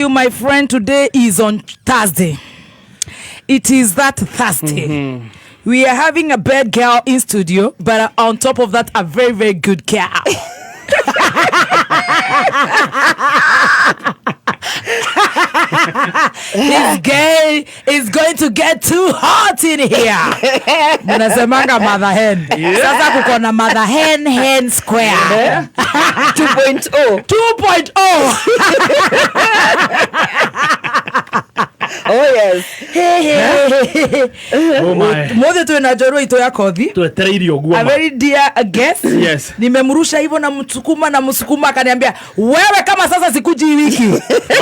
You, my friend, today is on Thursday. It is that Thursday. We are having a bad girl in studio, but on top of that, a very, very good girl. This girl is going to get too hot in here. Mnasemanga mother hen. Sasa kuko na mother hen hen square. 2.0. 2.0. Oh yes. Oh my. Mothe twina njorua itũ ya kothi. Twetereire ũguo A ma. very dear guest. Yes. Nimemrusha hivyo na msukuma na msukuma, akaniambia wewe, kama sasa sikuji hii wiki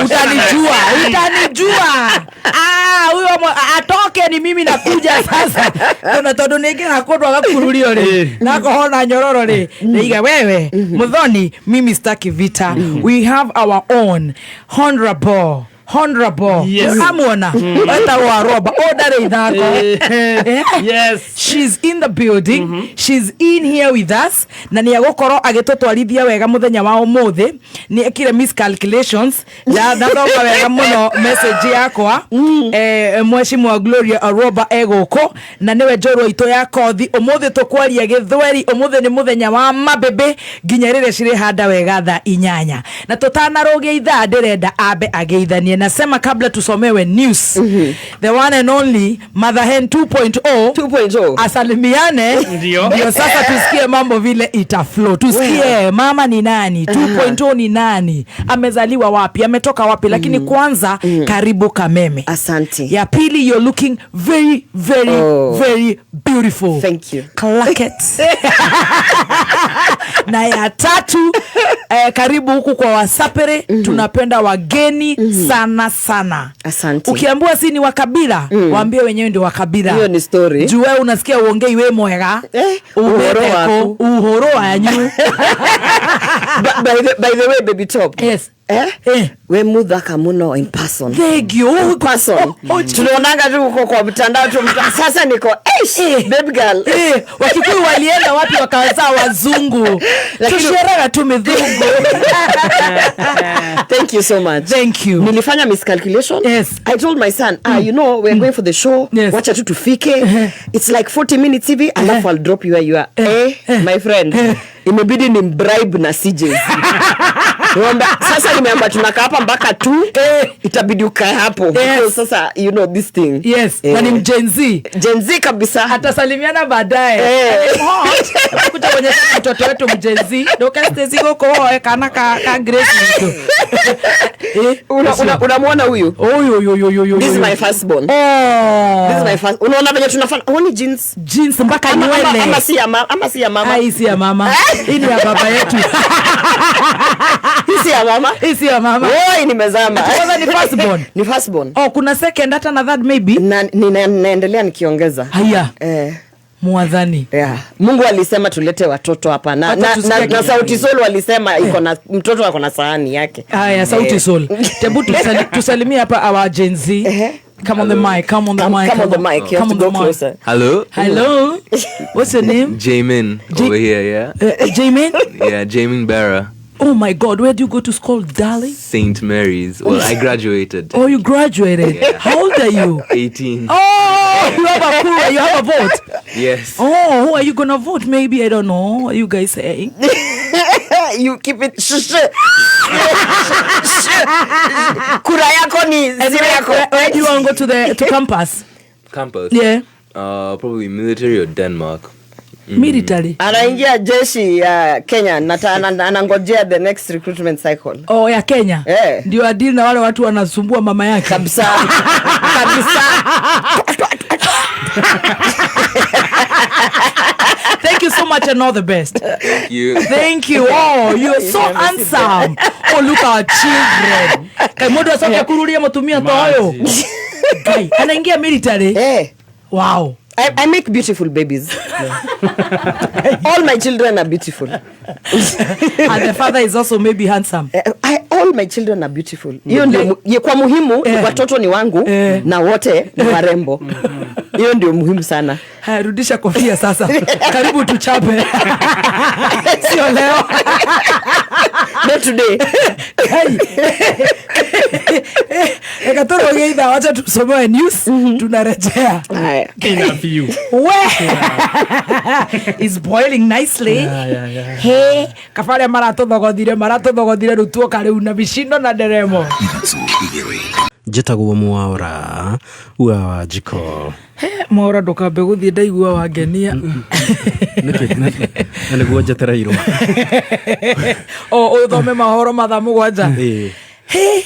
utanijua, utanijua. Ah, huyo atoke ni mimi nakuja sasa. Ona tondu ningira kundu agakururio ri nakohona nyororo ri niiga wewe Muthoni, mimi sitaki vita. We have our own honorable honorable. Amuona etagwo Aroba o ndarĩ ithako. Yes. She's in the building. She's in here with us na nĩ egũkorwo agĩtũtwarithia wega mũthenya wa ũmũthĩ. Nĩ ekire miscalculations. Ndathoma wega mũno message yakwa. Mheshimiwa Gloria Aroba egũkũ na nĩwe njorua itũ ya kothi. Ũmũthĩ tũkwaria gĩthweri. Ũmũthĩ nĩ mũthenya wa mabebe nginya rĩrĩa cirĩhanda wega thaa 8 na tũtanarũgia ithaa ndĩrenda ambe ageithanie. Nasema kabla tusomewe news, the one and only Mother Hen 2.0 2.0 asalimiane. Ndio. Ndio sasa tusikie mambo vile itaflow, tusikie mama ni nani, 2.0 ni nani, amezaliwa wapi, ametoka wapi, lakini kwanza karibu Kameme. Asante. Ya pili, you're looking very very Oh. very beautiful. Thank you. Clack it. Na ya tatu, karibu huku kwa Wasapere. Tunapenda wageni sana sana. Asante. Ukiambiwa si ni wakabila, waambie wenyewe ndio wakabila. Hiyo ni story. Juu wewe unasikia uongei we mwega. Uhoro waku. Uhoro wanyu. By the way, baby top. Yes. Eh? Eh. We muthaka muno in person. Thank you. In person. Oh, Tulionanga tu huko kwa mtandao tu sasa niko eish, baby girl. Wakikuyu walienda wapi wakawazaa wazungu? Tusheraga tu mithungu. Thank you so much. Thank you. Nilifanya miscalculation. I told my son, ah, we're going for the show. Wacha tu tufike. It's like 40 minutes hivi, alafu I'll drop you where you are. My friend. Imebidi ni bribe na CJs. Niomba, sasa nimeamba tunakaa hapa mpaka tu itabidi ukae hapo. Because sasa you know this thing. Yes, na ni Gen Z. Gen Z kabisa. Atasalimiana baadaye. Hot. Kuja kuonyesha mtoto wetu Gen Z. Ndoka Stacy goko hoe kana ka Grace mtu. Unamwona huyu? Huyu huyu huyu huyu. This is my firstborn. Oh. This is my first. Unaona venye tunafanya? Huoni jeans? Jeans mpaka nywele. Ama si ya mama. Ai, si ya mama. Hii ni ya baba yetu. Hii si ya mama. Hii si ya mama. Oi, nimezama. Kwanza ni firstborn. Ni firstborn. Oh, kuna second hata na third maybe. Na naendelea nikiongeza. Haya. Mwadhani. Yeah. Mungu alisema tulete watoto hapa na, Hata tusikie na Sauti Sol walisema iko na mtoto ako na sahani yake. Haya, Sauti Sol. Tebu tusalimie hapa our Gen Z. Come on the mic, come on the mic. Come on the mic. You have Come to on go the mic. closer. Hello. Hello. What's your name? Jamin over here, yeah. Jamin? Yeah, Jamin Barra. Oh my God, where do you go to school, darling? St. Mary's. Well, I graduated. Oh, you graduated. Yeah. How old are you? 18. Oh, you have a kura, you have a vote. Yes. Oh, who are you going to vote? Maybe, I don't know. What are you guys saying? You keep it. Shh, shh. Shh. Kura yako ni And zile yako. where do you want to go to the to campus? Campus? Yeah. Probably military or Denmark. Military. Anaingia jeshi ya Kenya na anangojea the next recruitment cycle. Oh, ya Kenya. Ndio adili na wale watu wanasumbua mama yake. Kabisa. Kabisa. Thank you so much and all the best. Thank you. Thank you. Oh, you're so handsome. Oh, look our children. Kai mundu acoke kururia mutumia ta uyu. Kai, anaingia military. Wow. I make beautiful babies. All my children are beautiful. And the father is also maybe handsome. All my children are beautiful. Hiyo ndio kwa muhimu, watoto ni wangu na wote ni warembo. Hiyo ndio muhimu sana. Haya, rudisha kofia sasa. Karibu tuchape. Sio leo. Not today. Hey. Eka tũrũgie ithaa, wacha tusomewe news, tunarejea. Haya. Ina few. We is boiling nicely. Yeah. He kaba arĩa maratũthogothire rĩu tuoka rĩu na micindo na nderemo. Njĩtagwo Mwaura wa Wanjiko. Mwaura, ndũkambe gũthiĩ, ndaigua wangenia. Nĩkĩ? Na nĩguo njetereirwo. O ũthome mahoro mathaa 7. Ĩĩ. He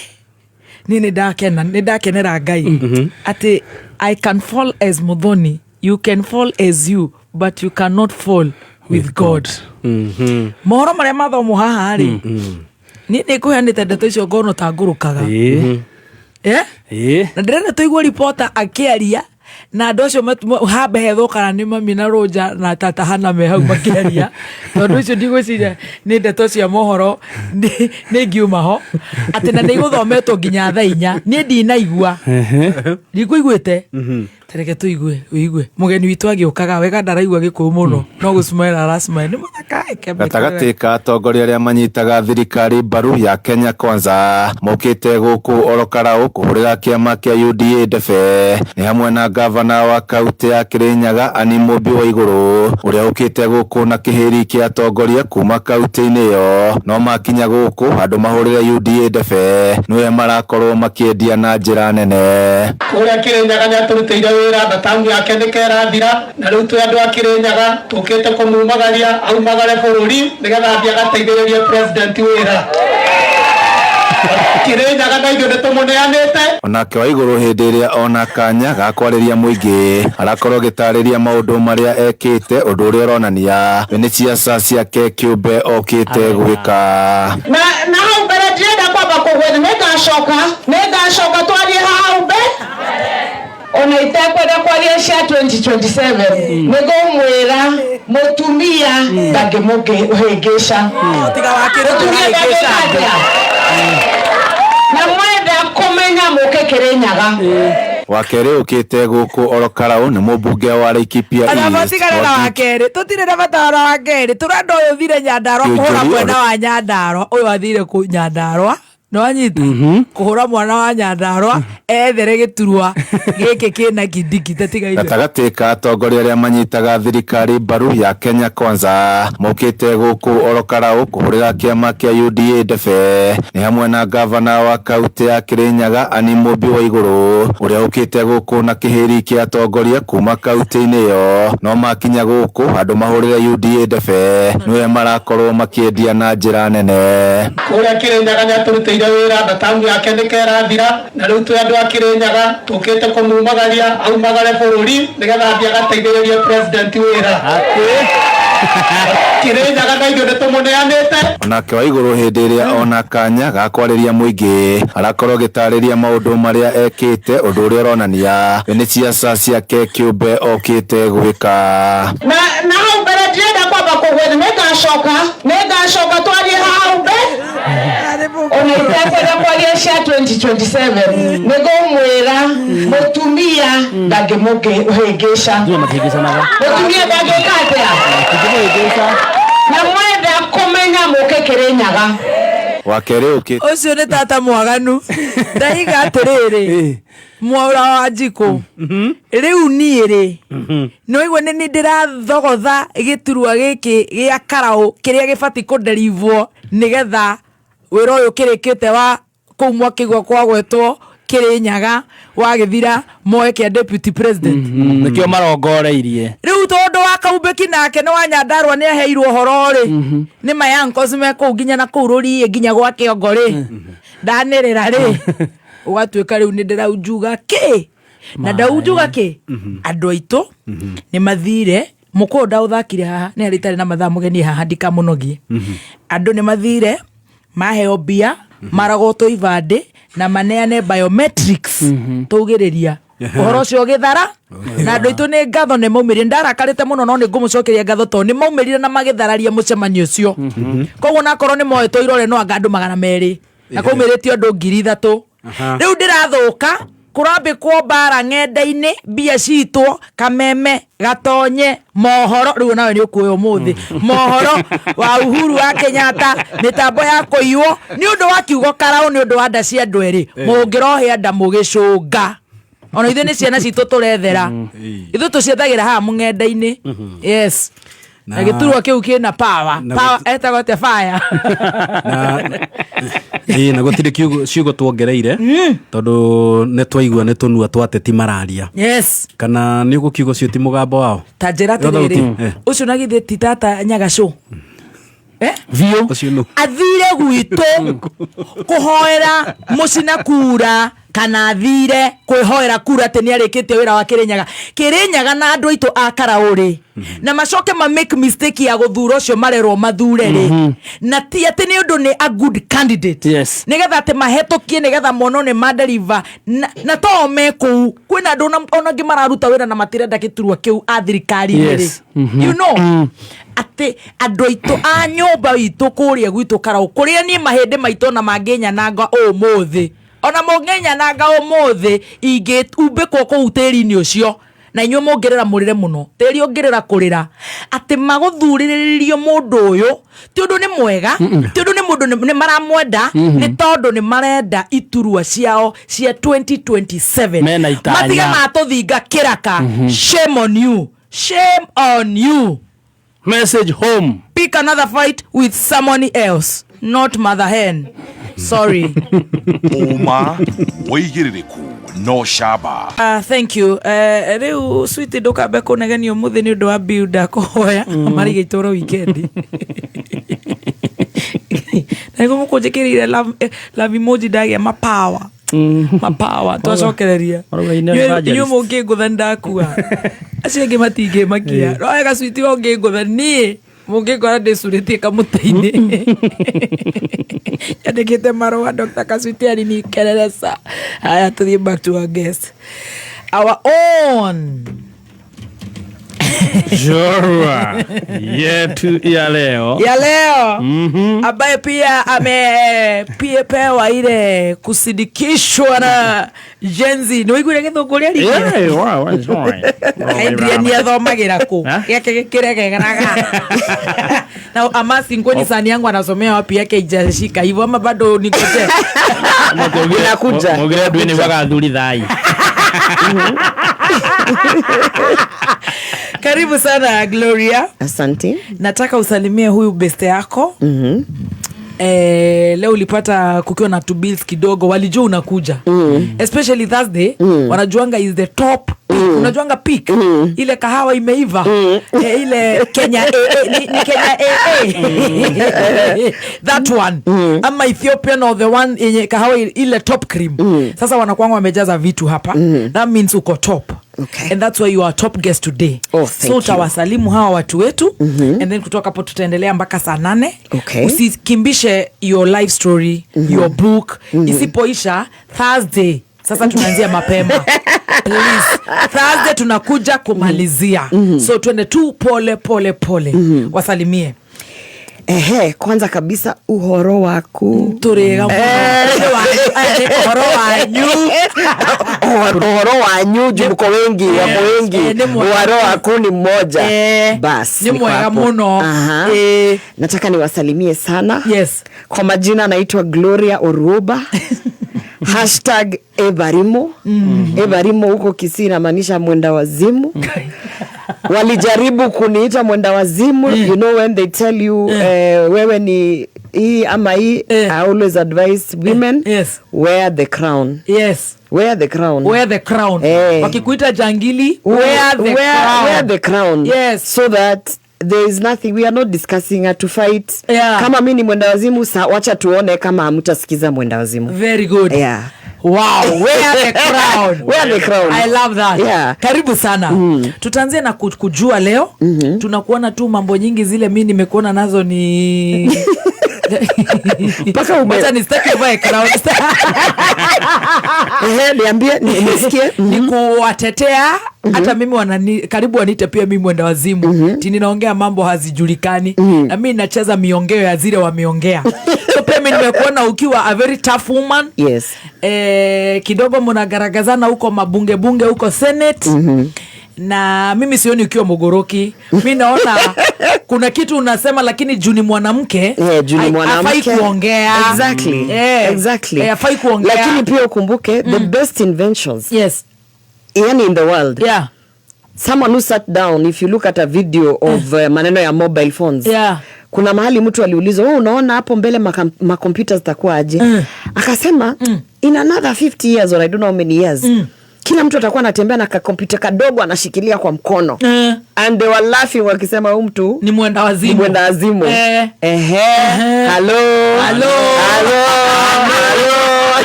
niĩ nĩ ndakena, nĩ ndakenera Ngai atĩ I can fall as Muthoni, you can fall as you, but you cannot fall with God. Mohoro marĩa mathomwo haha rĩ, niĩ nĩ ngũheanĩte ndeto icio ngono ta ngũrũkaga. Eh? Na ndĩrenda tũigue ripota akĩaria na andũ acio hambe hethwo kana nĩ mami na rũnja na tata hana me hau makĩaria, tondũ icio ndigwĩciria nĩ ndeto cia mohoro nĩ ngiuma ho atĩ na nĩ igũthometwo nginya thaa 4. Niĩ ndinaigua, ndikũiguĩte. Tareke tũigue, ũigue mũgeni witũ agĩũkaga wega, ndaraigua gĩkũyũ mũno no gũcmaĩra aracmaĩra nĩ mũthaka. Gatagatĩ ka atongoria arĩa manyitaga thirikari mbaru ya Kenya Kwanza mokĩte gũkũ Orokarau kũhũrĩra kĩama kĩa UDA ndebe nĩ hamwe na gavana wa kaunti ya Kirinyaga Anne Mũmbi wa Igũrũ, ũrĩa ũkĩte gũkũ na kĩhĩri kĩa atongoria kuma kaunti-inĩ ĩyo. No makinya gũkũ andũ mahũrĩre UDA ndebe nĩwe marakorwo makĩendia na njĩra nene. Kũrĩa Kirinyaga nĩ atũrutĩire wĩra na tamu yake nĩ kerathira, na rĩu twĩ andũ a Kirinyaga tũkĩte kũmumagaria aumagare bũrũri nĩgetha athiĩ agateithĩrĩrie president wĩra. Kirinyaga na ithuĩ nĩtũmũneanĩte. Onake wa Igũrũ hĩndĩ ĩrĩa ona kanya ga kwarĩria mũingĩ arakorwo agĩtarĩria maũndũ marĩa ekĩte, ũndũ ũrĩa ũronania we nĩ ciaca ciake kĩũmbe okĩte gwĩka. Na hau mbere ndirenda kwamba kũgwetha, nĩ ngacoka twarie hau mbere ona itekwenda kwaria cia 2027. Nĩ ngũmwĩra mũtumia ndangĩmũhĩngĩca. Tiga wakĩrĩ. Mũtumia ndangĩka atĩa? Na mwenda kũmenya mũke Kĩrĩnyaga. Wa kerĩ ũkĩte gũkũ Orokarau nĩ mũmbunge wa Laikipia Ona East matigane na wa kerĩ, tũtirĩ na bata wa wa kerĩ. Tũrenda ũyũ ũthire Nyandarua kũhũra Njeri, mwena wa Nyandarua. Ũyũ athire kũ Nyandarua nĩwanyita kũhũra mwana wa Nyandarua ethere gĩturwa gĩkĩ kĩna kindiki tatiga ithuĩ. Gatagatĩ ka atongoria arĩa manyitaga thirikari mbaru ya Kenya Kwanza mokĩte gũkũ Orokarau kũhũrĩra kĩama kĩa UDA ndebe nĩ hamwe na gavana wa kaunti ya Kirinyaga Anne Mũmbi wa Igũrũ, ũrĩa ũkĩte gũkũ na kĩhĩri kĩa atongoria kuma kaunti-inĩ ĩyo. No makinya gũkũ andũ mahũrĩre UDA ndebe nĩwe marakorwo makĩendia na njĩra nene. Kũrĩa Kirinyaga nĩ atũrutĩire wĩra na tamu yake nĩ kerathira, na rĩu twĩ andũ a Kirinyaga tũkĩte kũmumagaria aumagare bũrũri nĩgetha athiĩ agateithĩrĩrie president wĩra. Kirinyaga na ithuĩ nĩtũmũneanĩte. Onake wa Igũrũ hĩndĩ ĩrĩa ona kanya ga kwarĩria mũingĩ arakorwo agĩtarĩria maũndũ marĩa ekĩte, ũndũ ũrĩa ũronania we nĩ ciaca ciake kĩũmbe okĩte gwĩka. Na hau mbere ndirenda kwamba kũgwetha, nĩ ngacoka twarie hau mbere ona itekwenda kwaria cia 2027. Nĩ ngũmwĩra mũtumia ndangĩmũhĩngĩca. Mũtumia ndangĩka atĩa? Na mwenda kũmenya mũke Kĩrĩnyaga. Wa kerĩ ũkĩte Ũcio nĩ tata mwaganu. Ndaiga atĩrĩrĩ, Mwaura wa Njikũ, rĩu niĩ rĩ nĩwaigua nĩ nĩ ndĩrathogotha gĩturwa gĩkĩ gĩa karaũ kĩrĩa gĩbatiĩ kũnderivwo nĩgetha wĩra ũyũ kĩrĩkĩte wa kũu mwakĩgwa kwagwetwo Kĩrĩnyaga wagĩthira moe kĩa deputy president. Nĩkĩo marongoreirie. Rĩu tondũ wa Kaumbĩki nake nĩ wa Nyandarua nĩ aheirwo ũhoro rĩ, nĩ mayankos me kũu nginya na kũu rũriĩ nginya gwa kĩongo rĩ, ndanĩrĩra rĩ, ũgatuĩka rĩu nĩ ndĩraunjuga kĩ na ndaunjuga kĩ. Andũ aitũ nĩ mathire mũkũyũ ndaũthakire haha nĩ harĩ itarĩ na mathaa mũgeni haha ndikamũnogie. Andũ nĩ mathire maheo mbia maragotwo ibandĩ na maneane biometrics tũugĩrĩria ũhoro ũcio ũgĩthara na andũ aitũ nĩ ngatho nĩ maumĩrire. Ndarakarĩte mũno no nĩ ngũmũcokeria ngatho tondũ nĩ maumĩrire na magĩthararia mũcemanio ũcio. Koguo nakorwo nĩ moetwo irore no anga andũ 200 na kwaumĩrĩtio andũ 3,000. Rĩu ndĩrathũka. Kũrambĩkwo mbara ng'enda-inĩ, mbia citwo kameme gatonye mohoro. Rĩu nawe nĩ ũkuoya ũmũthĩ mohoro wa Uhuru wa Kenyatta, mĩtambo ya kũiywo nĩ ũndũ wa kiugo Karau, nĩ ũndũ wa nda cia andũ erĩ. Mũngĩrohĩa nda mũgĩcũnga, ona ithuĩ nĩ ciana citũ tũrethera, ithuĩ tũciethagĩra haha mũng'enda-inĩ. Yes, na gĩturwa kĩu kĩna power. Power etagwo atĩa? Fire. Ĩĩ, na gũtirĩ ciugo tuongereire, tondũ nĩ twaigua nĩ tũnua twa ateti mararia. Kana nĩ ũgũkiuga ũcio ti mũgambo wao? Ta njĩra atĩrĩrĩ, ũcio na githĩ ti tata Nyagacũ, eh? Biũ. Ũcio nũ? Athire gwitũ kũhoera mũcina kura, kana athire kwĩhoera kura atĩ nĩ arĩkĩtie wĩra wa Kĩrĩnyaga? Kĩrĩnyaga na andũ aitũ a Karaũ-rĩ, na macoke ma make mistake ya gũthura ũcio marerwo mathure rĩ, na ti atĩ nĩ ũndũ nĩ a good candidate, nĩgetha atĩ mahetũkie, nĩgetha monwo nĩ maderiva na to me kũu kwĩna andũ ona angĩ mararuta wĩra na matirenda gĩturwa kĩu a thirikari-inĩ rĩ. Atĩ andũ aitũ a nyũmba itũ kũrĩa gwitũ Karau, kũrĩa niĩ mahĩndĩ maitũ ona mangĩnyananga ũmũthĩ, ona mũngĩnyananga ũmũthĩ, ingĩumbĩkwo kũu tĩri-inĩ ũcio na inyuĩ mũngĩrĩra, mũrĩre mũno, tĩri ũngĩrĩra kũrĩra atĩ magũthurĩrĩrio mũndũ ũyũ ti ũndũ nĩ mwega, ti ũndũ nĩ mũndũ nĩ maramwenda, nĩ tondũ nĩ marenda iturwa ciao cia 2027. Mena itanya. Matige matũthinga kĩraka. Shame on you, shame on you. Message home. Pick another fight with someone else, not mother hen, sorry. Ũma, wĩigĩrĩrĩku no camba. Thank you. Rĩu sweet, ndũkambe kũnegenia ũmũthĩ nĩ ũndũ wa bill, ndakũhoya marigĩtwo weekend na nĩguo mũkũnjĩkĩrĩire love emoji, ndagĩa mapower, mapower twacokereria. Marauga ine evangelist. Inyuĩ mũngĩngũtha ndakua, acio angĩ matingĩmakia. No wega sweet, ũngĩngũtha niĩ mũngĩngora ndĩcurĩtie kamũtĩ-inĩ nyandĩkĩte marũa Dr. Kaswiti alinikelelesa. Haya, tuthiĩ back to our guest, our own Jorua yetu ya leo. Ya leo, ambaye pia amepewa ile kusindikishwa na Gen Z. Nĩ waiguire gĩthũngũ ũrĩa Yeah, wow, it's fine. Adrian athomagĩra kũ? Ha? Gĩake gĩkĩregeraga na I'm asking, kwani sani yangu anasomea wapi yake ijashika hivyo, ama bado nikoje? Inakuja. Mũgire andũ nĩ gwaga thai. Karibu sana, Gloria. Asante. Nataka usalimie huyu beste yako. Leo ulipata kukiwa na two bills kidogo, walijua unakuja, especially Thursday. Wanajuanga is the top peak. Unajuanga peak ile kahawa imeiva, ile Kenya AA, ni Kenya AA, that one, ama Ethiopian or the one yenye kahawa ile top cream. Sasa wanakuanga wamejaza vitu hapa. That means uko top. Okay. And that's why you are top guest today. Oh, thank So you. utawasalimu hawa watu wetu, and then kutoka hapo tutaendelea mpaka saa 8. Usikimbishe your life story, your book. Isipoisha Thursday, sasa tunaanzia mapema. Please, Thursday tunakuja kumalizia. So twende tu pole pole pole. Wasalimie. Ehe, kwanza kabisa, uhoro waku? Tũrĩga mũno. Ũhoro wanyu? Uhoro wanyu, juu mko wengi, wako wengi. Nĩ mwega. Uhoro waku ni mmoja. Bas, Nĩ niko mwega hapo. mũno. Aha. Nataka niwasalimie sana. Kwa majina naitwa Gloria Oruoba, #Ebarimo. Ebarimo huko Kisii inamaanisha mwenda wazimu. Walijaribu kuniita mwenda wazimu. You know when they tell you, wewe ni hii ama hii, I always advise women, wear the crown. Wear the crown. Wear the crown. Wakikuita jangili, wear the crown. Wear the crown. So that there is nothing, we are not discussing to fight. Kama mi ni mwenda wazimu, sa wacha tuone kama hamtasikiza mwenda wazimu. Very good. Wow, wear the crown. Wear the crown. I love that. Karibu sana. Tutaanzia na kujua leo. Tunakuona tu mambo nyingi zile mi nimekuona nazo ni Mpaka Wacha nisitaki uvae crown. Ehe, niambie nisikie. Ni kuwatetea. Hata mimi karibu wanite pia mimi mwenda wazimu, ti ninaongea mambo hazijulikani, na mi nacheza miongeo ya zile wameongea. So pia mi nimekuona ukiwa a very tough woman. Kidogo mnagaragazana huko mabunge bunge huko Senate, na mimi sioni ukiwa mogoroki. Mi naona kuna kitu unasema, lakini juu ni mwanamke, Yeah, juu ni mwanamke. hafai kuongea. Exactly. Hafai kuongea. Lakini pia ukumbuke the best inventions, yani in the world, someone who sat down, if you look at a video of maneno ya mobile phones, kuna mahali mtu aliulizwa, "Wewe unaona hapo mbele makompyuta zitakuwa aje?" Akasema in another 50 years or I don't know how many years, kila mtu atakuwa anatembea na kakompyuta kadogo anashikilia kwa mkono. And they were laughing wakisema huyu mtu ni mwenda wazimu. Ni mwenda wazimu. Ehe. Hello. Hello. Hello.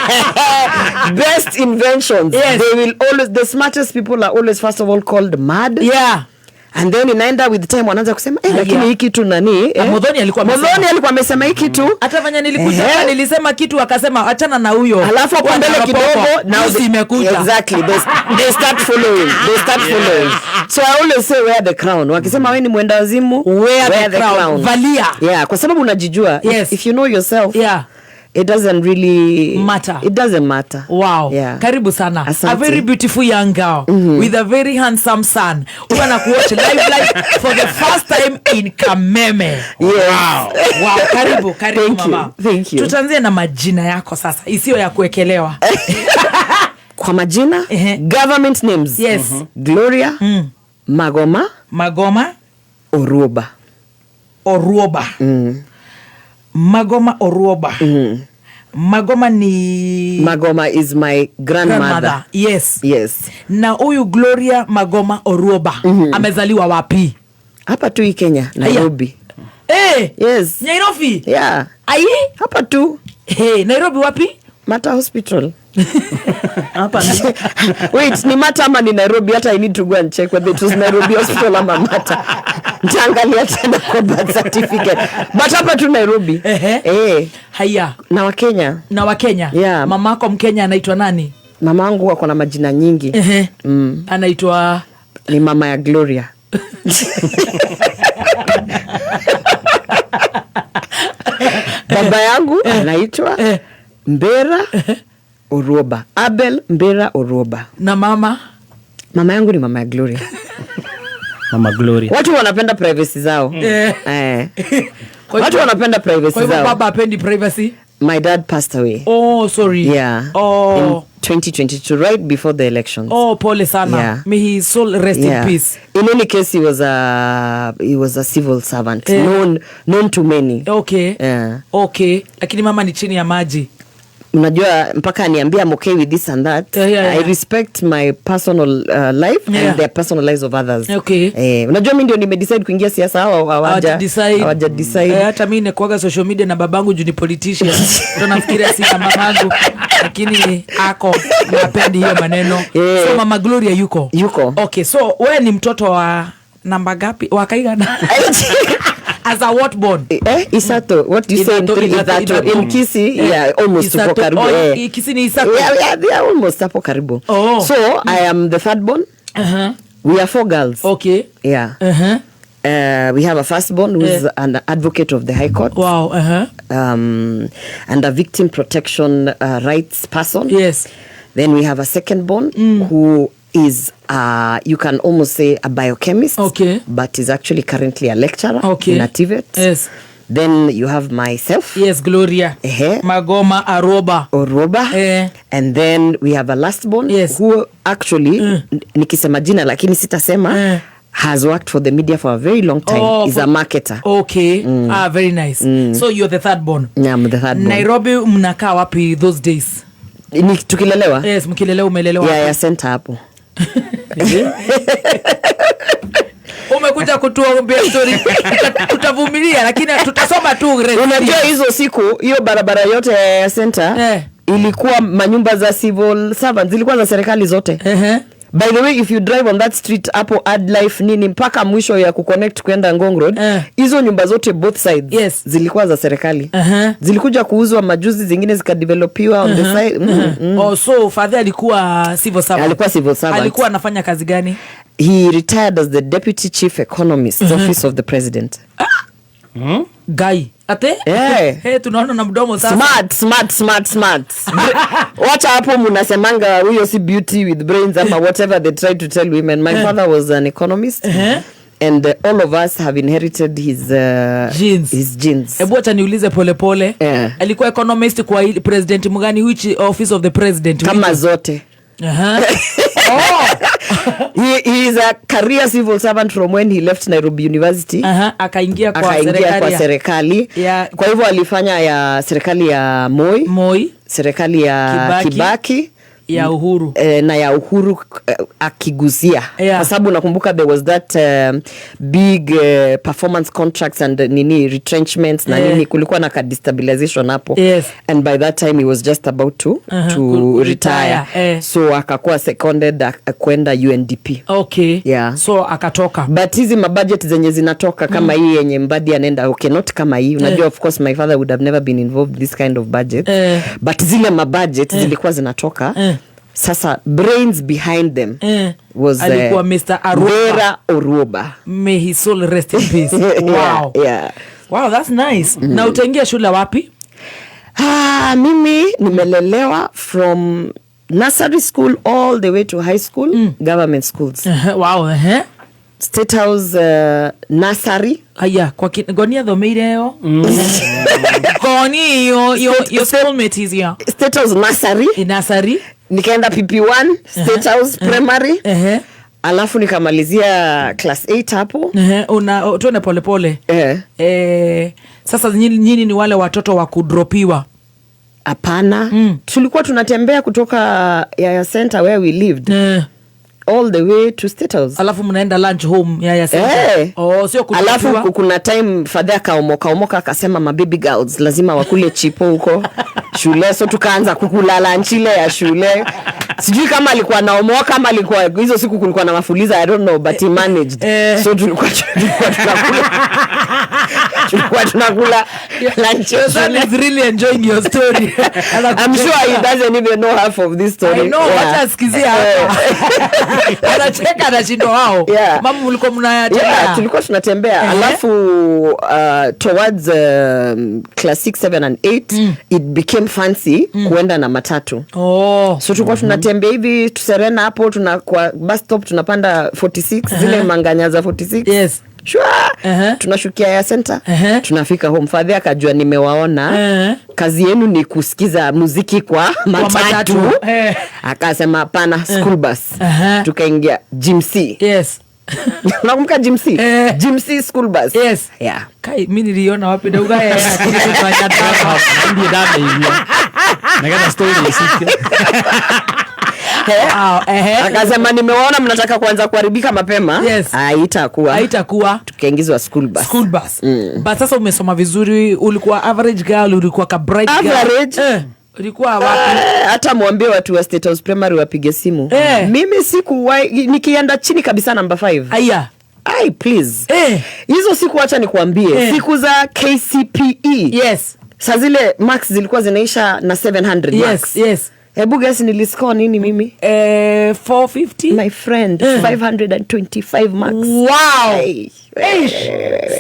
Hello. Best inventions. They will always, the smartest people are always first of all called mad. And then inaenda with time wanaanza kusema, eh, lakini hii kitu nani, Na eh? Muthoni alikuwa amesema. Muthoni alikuwa amesema hii kitu. Hata venye nilikuja hapa nilisema kitu, akasema achana na huyo. Alafu hapo mbele Bwana kidogo Popo, now juzi imekuja. Exactly, they start following, they start following. So I always say wear the crown. Wakisema wewe ni mwenda wazimu, Wear the crown. Valia. Yeah, kwa sababu unajijua. If you know yourself, it doesn't really matter. It doesn't matter. Wow. Yeah. Karibu sana. Asante. A very beautiful young girl with a very handsome son. Huyu anakuwatch live live for the first time in Kameme. Yes. Wow, karibu, karibu Thank you. mama. Thank you. Tutaanzie na majina yako sasa, isiyo ya kuwekelewa. Kwa majina, government names. Yes. Gloria Magoma Magoma Oruoba. Oruoba. Magoma Oruoba. Magoma ni Magoma is my grandmother. Grandmother. Yes. Yes. Na huyu Gloria Magoma Oruoba amezaliwa wapi? Hapa tu hii Kenya, Nairobi. Yes. Nairobi? Yeah. Ai? Hapa tu. Hey, Nairobi wapi? Mater Hospital. Hapa. Wait, ni Mater ama ni Nairobi? Hata I need to go and check whether it was Nairobi Hospital ama Mater. Nitaangalia tena kwa birth certificate. But hapa tu Nairobi. Ehe. Eh. Haya. Na Wakenya. Na Wakenya. Yeah. Mamako Mkenya anaitwa nani? Mamangu ako na majina nyingi. Ehe. Anaitwa Ni mama ya Gloria. Baba yangu anaitwa Mbera Oruoba. Abel Mbera Oruoba. Na mama? Mama yangu ni mama ya Gloria. Mama Gloria. Watu wanapenda privacy zao. Eh. Watu wanapenda privacy Kwa hivyo zao. baba apendi privacy? My dad passed away. Oh, sorry. Yeah. Oh. In 2022, right before the elections. Oh, pole sana. Yeah. May his soul rest in peace. In any case, he was a civil servant, known to many. Yeah. Okay. Lakini mama ni chini ya maji. Unajua mpaka aniambia I'm okay with this and that. I respect my personal life and the personal lives of others. Eh, unajua mi ndio nimedecide kuingia siasa, hawa Hawaja decide. hawaja decide. Eh, hata mi nekuaga social media na babangu juu ni politician. Ndo nafikiria sina mamangu, lakini ako napendi hiyo maneno. So mama Gloria yuko? Yuko. Okay, so we ni mtoto wa namba gapi? Wa kaigana? As a what born? Eh, Isato. What do you say in Isato, three? Isato, Isato. Isato. In Kisii, yeah, almost tuko Isato. karibu. Oh, eh. Kisii ni Isato. Yeah, they are almost hapo karibu. Oh. So I am the third born. We are four girls. Okay. Yeah. We have a firstborn who's an advocate of the High Court. Wow. And a victim protection rights person. Yes. Then we have a second born who is, you can almost say, a biochemist. Okay. But is actually currently a lecturer in a TVET. Yes. Then you have myself. Yes, Gloria. Ehe. Magoma Aroba. Oroba. Eh. And then we have a last born who actually, nikisema jina lakini sitasema, has worked for the media for a very long time. Oh, Is a marketer. Okay. Ah, very nice. So you're the third born. Yeah, I'm the third born. Nairobi mnakaa wapi those days? Ni tukilelewa? Yes, mkilelewa, umelelewa Yeah, wapi? yeah, center hapo. Umekuja kutuambia story. Tutavumilia lakini tutasoma tu rest. Unajua hizo siku hiyo barabara yote ya center ilikuwa manyumba za civil servants, zilikuwa za serikali zote. By the way, if you drive on that street hapo Adlife nini mpaka mwisho ya kuconnect kwenda Ngong Road, hizo nyumba zote both sides zilikuwa za serikali. Zilikuja kuuzwa majuzi, zingine zikadevelopiwa on the side. Oh, so father alikuwa civil servant. Alikuwa civil servant. Alikuwa anafanya kazi gani? He retired as the deputy chief economist, Office of the President. Guy ate. Hey, tunaona na mdomo sasa. Smart, smart, smart, smart. Wacha hapo munasemanga huyo si beauty with brains ama whatever they try to tell women. My father was an economist and all of us have inherited his Genes. His genes. Hebu acha niulize polepole. Alikuwa economist kwa president mgani? Which Office of the President? Kama zote. Oh. He is a career civil servant from when he left Nairobi University. Akaingia kwa Akaingia serikali kwa serikali. Kwa hivyo alifanya ya serikali ya Moi, Moi, serikali ya Kibaki, Kibaki, ya Uhuru. Na ya Uhuru akiguzia, kwa sababu nakumbuka there was that big performance contracts and nini, retrenchments na nini, kulikuwa na ka destabilization hapo, and by that time he was just about to retire, retire, eh. So akakuwa seconded kwenda UNDP. Yeah. So akatoka. But hizi mabudget zenye zinatoka kama hii yenye Mbadi anaenda, okay, not kama hii, unajua, of course my father would have never been involved in this kind of budget, but zile mabudget zilikuwa zinatoka, sasa brains behind them was Alikuwa Mr. Aruba. Vera Oruba. May his soul rest in peace. Wow. Wow, that's nice. Na utaingia shule wapi? Ah, mimi nimelelewa from nursery school all the way to high school, government schools. Wow. State House nursery. Aya, kwa Goni athomeire yo. Goni, your schoolmate is here. State House nursery. Nursery. Nikaenda PP1 State House primary. Alafu nikamalizia class 8 hapo. Una tuende polepole. Eh, sasa nyinyi ni wale watoto wa kudropiwa? Hapana. Tulikuwa tunatembea kutoka Yaya Center where we lived all the way to State House. Alafu mnaenda lunch home Yaya Center. Oh, sio kudropiwa. Alafu kuna time father akaomoka omoka akasema ma baby girls lazima wakule chipo huko shule, so tukaanza kukula lunch ile ya shule. Sijui kama alikuwa naomoka kama alikuwa hizo siku kulikuwa na mafuliza, I don't know, but he managed. So tulikuwa tunakula lunch ya Your son shule. is really enjoying your story. I'm sure he doesn't even know half of this story. I know, wacha asikizie hapa. Anacheka, anashindwa wao. Mama, mlikuwa mnayatembea? Yeah, tulikuwa tunatembea. Alafu towards class 6, 7 and 8 it became fancy kuenda na matatu. So tulikuwa tunatembea hivi Serena hapo, tuna kwa bus stop tunapanda 46, zile manganya za 46. Shwa! Tunashukia ya Center, tunafika home. Father akajua nimewaona, kazi yenu ni kusikiza muziki kwa matatu. Matatu. Akasema hapana, school bus. Tukaingia Gym C. Nakumbuka Gym C. Gym C school bus. Yeah. Kai, mi niliona wapi ndauga ya akili kufanya dawa. Ndiye ndameigua nigetha story icike. Wow, ehe. Akasema nimewaona mnataka kuanza kuharibika mapema. Haitakuwa. Haitakuwa. Tukaingizwa school bus. School bus. But sasa umesoma vizuri, ulikuwa average girl, ulikuwa ka bright girl? Average. Ulikuwa wapi? Hata mwambie watu wa State House Primary wapige simu. Mimi sikuwahi, nikienda chini kabisa namba 5. Aya. Ai, please. Hizo siku, acha nikuambie, siku za KCPE. Saa zile marks zilikuwa zinaisha na 700 marks. Hebu guess niliscore nini mimi? 450? My friend, 525 marks. Wow. Hey. Eish.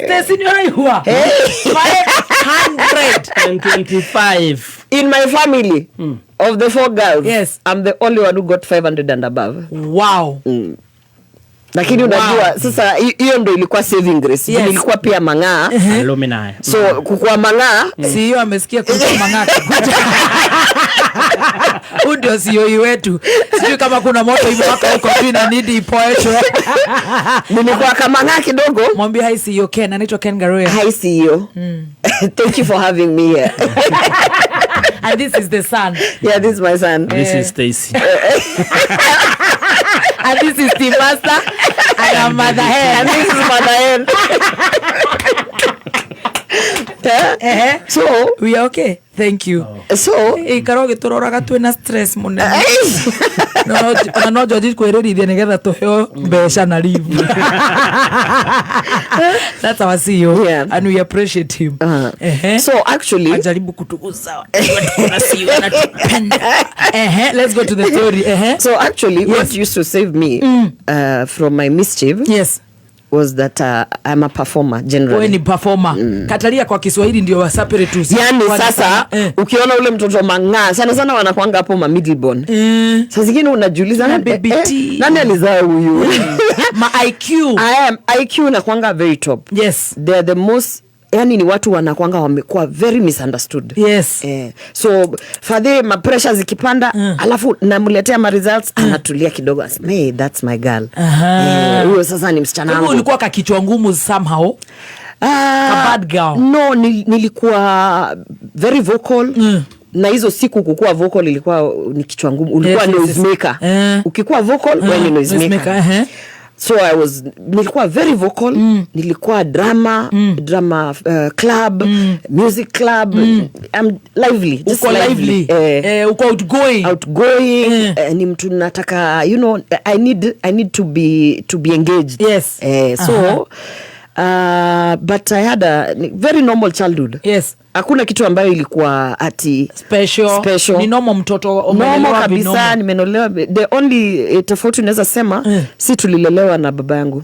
Stacy, ni ũraigua? 500. 25. In my family, of the four girls, I'm the only one who got 500 and above. Lakini unajua sasa hiyo ndo ilikuwa saving grace. Nilikuwa pia mang'aa. Alumni. So kukua mang'aa. Si hiyo amesikia kuhusu mang'aa. Huyu ndio CEO wetu. Sijui kama kuna moto imewaka huko juu na nidi ipoeshwe. Nilikuwa kamang'aa kidogo. Mwambie hi CEO Ken, anaitwa Ken Ngaruiya. Hi CEO. Thank you for having me here. And this is the son. Yeah, this is my son. This is Stacy. And this is Team Master. And I'm Mother Hen. And this is Mother Hen. Ehe. So We are okay, thank you. So ikara ũgĩtũroraga twĩna stress mũnene. Ona no George kwĩrĩrithia nĩgetha tũheo mbeca na leave. That's our CEO. Yeah. And we appreciate him. Ehe. So actually Ajaribu kutuguza. Kuna CEO anatupenda. Ehe, let's go to the story. Ehe. So actually, what used to save me from my mischief was that I'm a performer generally. Wewe ni performer. Katalia kwa Kiswahili ndio wasapere tu. Yani sasa ukiona ule mtoto mang'aa sana sana, wanakwanga hapo ma middleborn. Saa zingine unajiuliza, Na nani, baby T. nani alizaa huyu? Ma IQ. I am IQ nakwanga very top. They are the most, yani ni watu wanakwanga wamekuwa very misunderstood. So fadhe ma pressure zikipanda, alafu namletea ma results, anatulia kidogo, anasema, "Hey, that's my girl." Eh, huyo sasa ni msichana Kwa hivyo wangu. ulikuwa kakichwa ngumu somehow? Ah, A bad girl. No, nilikuwa very vocal. Na hizo siku kukuwa vocal ilikuwa ni kichwa ngumu, ulikuwa noisemaker. Ukikuwa vocal, wewe ni noisemaker. Noisemaker, eh. So I was nilikuwa very vocal. Nilikuwa drama club, music club. I'm lively, just Uko lively. Eh, Eh, uko outgoing. Outgoing. Ni mtu nataka, I need to be engaged. So but I had a very normal childhood. Hakuna kitu ambayo ilikuwa ati special. Special. Ni normal mtoto Normal umelelewa kabisa. vinomo. Nimelelewa. The only tofauti unaweza sema, si tulilelewa na baba yangu.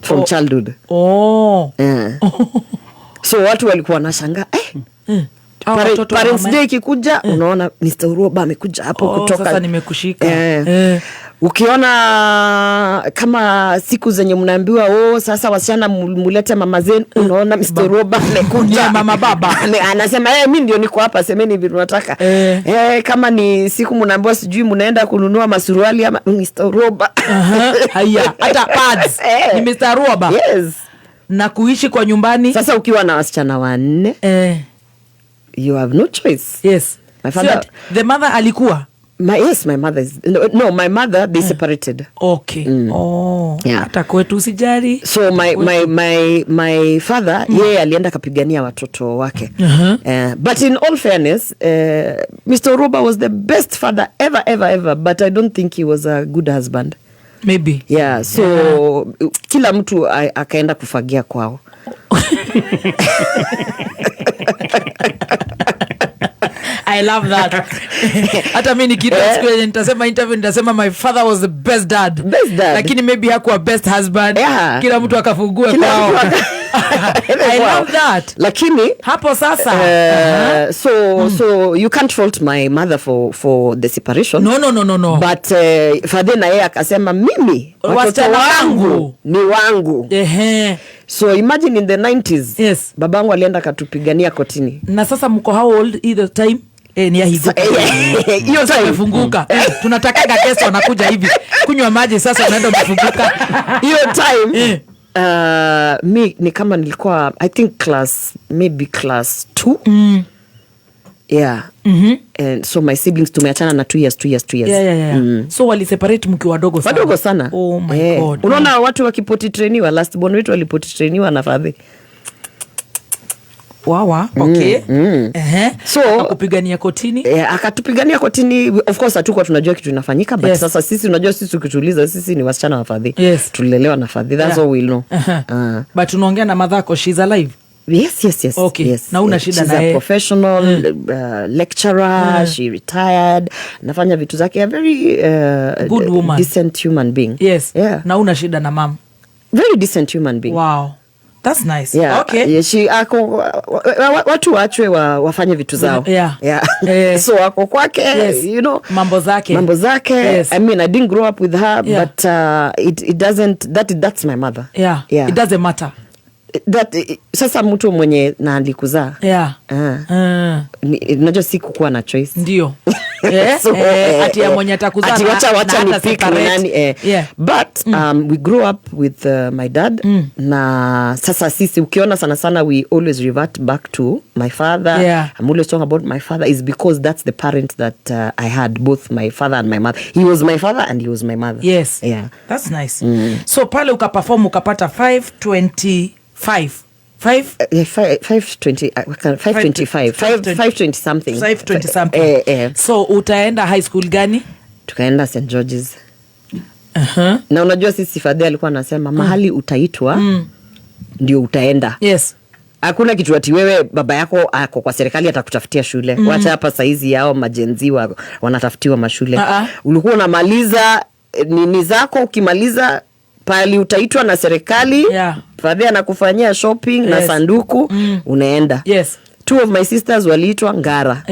From childhood. So watu walikuwa wanashangaa, eh, Hao watoto wa Parents mama- Day ikikuja, unaona Mr. Uroba amekuja hapo Oh, kutoka sasa nimekushika. Eh. Ukiona kama siku zenye mnaambiwa, "Oh, sasa wasichana mulete mama zenu," unaona Mr. Roba amekuja. Yeah, mama baba. Anasema, "Eh, mi ndio niko hapa, semeni vile unataka." Eh, kama ni siku mnaambiwa sijui mnaenda kununua masuruali ama, Mr. Roba. Aha, haya, hata pads Eh. ni Mr. Roba. Yes. Na kuishi kwa nyumbani. Sasa ukiwa na wasichana wanne, you have no choice. My So father, the mother alikuwa yes, my mother is no, my mother, they separated. Oh, Yeah. hata kwetu usijali. So my father, yeye alienda akapigania watoto wake. But in all fairness, Mr. Roba was the best father ever, ever, ever, but I don't think he was a good husband. Maybe. Yeah, so kila mtu akaenda kufagia kwao. I love that. Hata mi nikiitwa siku yenye nitasema interview, nitasema my father was the best dad. Best dad. Lakini maybe hakuwa best husband. Kila mtu akafungue Kila kwao. mtu I Wow. love that. Lakini hapo sasa so you can't fault my mother for the separation. No. But father na yeye akasema, "Mimi watoto Wasichana wangu wangu. ni wangu." So imagine in the 90s, babangu alienda akatupigania kotini. Na sasa mko how old either time? Eh, ni yahinguka. Hiyo Sasa time. umefunguka. Eh, tunatakaga guest wanakuja hivi kunywa maji, sasa unaenda umefunguka. Hiyo time, mi ni kama nilikuwa, I think, class, maybe class 2. Yeah. And so my siblings tumeachana na 2 years, 2 years, 2 years. So waliseparate mkiwa wadogo sana. Wadogo sana. Oh my Eh. God. Unaona watu wakipotty trainiwa, last born wetu walipotty trainiwa na fadhi. Wawa, okay. Ehe. So Akupigania kotini. Eh, akatupigania kotini. Of course hatukuwa tunajua kitu inafanyika, but sasa sisi, unajua sisi ukituuliza, sisi ni wasichana wa fadhi. Tulilelewa na fadhi, that's all we know. Ah. But unaongea na madhako, she's alive? Yes. Yes. Na una shida She's na a yeye? Professional lecturer. She retired, nafanya vitu zake, a very Good woman. Decent human being. Yeah. Na una shida na mam? Very decent human being. Wow, that's nice. Yeah. Yeah, she ako watu waachwe wafanye vitu zao. Yeah. Eh. So ako kwake, Mambo zake. Mambo zake. I mean, I didn't grow up with her, but it doesn't that's my mother. Yeah. It doesn't matter. That sasa mtu mwenye na alikuzaa. Ah. Unajua si kukuwa na choice. Ndio. Eh, So, eh, ati ya mwenye atakuzaa ati wacha na wacha hata ni pick ni separate. nani, eh. But we grew up with my dad, na sasa sisi ukiona sana sana we always revert back to my father. I'm always talking about my father is because that's the parent that I had, both my father and my mother. He was my father and he was my mother. Yeah. That's nice. So pale ukaperform ukapata 525, Five? Yeah, 5:20, 5:25, 5:20 something. 5:20 something. Eh. So utaenda high school gani? Tukaenda St George's. Na unajua sisi fathe alikuwa anasema mahali utaitwa ndio utaenda. Hakuna kitu ati wewe baba yako ako kwa serikali atakutafutia shule. Wacha hapa saizi yao ma-Gen Z wanatafutiwa mashule. Ah-ah. Ulikuwa unamaliza nini zako, ukimaliza pali utaitwa na serikali, fathe anakufanyia shopping na sanduku, unaenda. Two of my sisters waliitwa Ngara.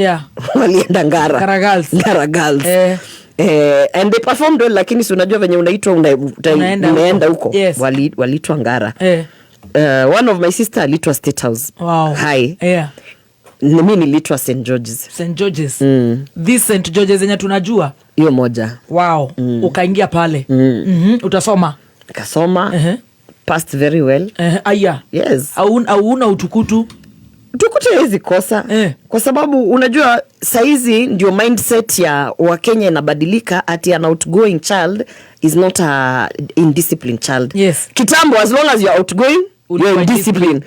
Walienda Ngara. Ngara Girls. Ngara Girls. And they performed well, lakini si unajua venye unaitwa Unaenda huko. unaenda huko. Waliitwa Ngara. One of my sister aliitwa State House High. Mi niliitwa St George's. St George's. This St George's yenye tunajua. Hiyo moja. Wow. Ukaingia pale. Utasoma. Kasoma. Passed very well. Aya. Yes. Au una utukutu? Tukutu hawezi kosa. Kwa sababu unajua saizi ndio mindset ya Wakenya inabadilika ati an outgoing child is not a indisciplined child. Kitambo, as long as you're outgoing, you're indisciplined.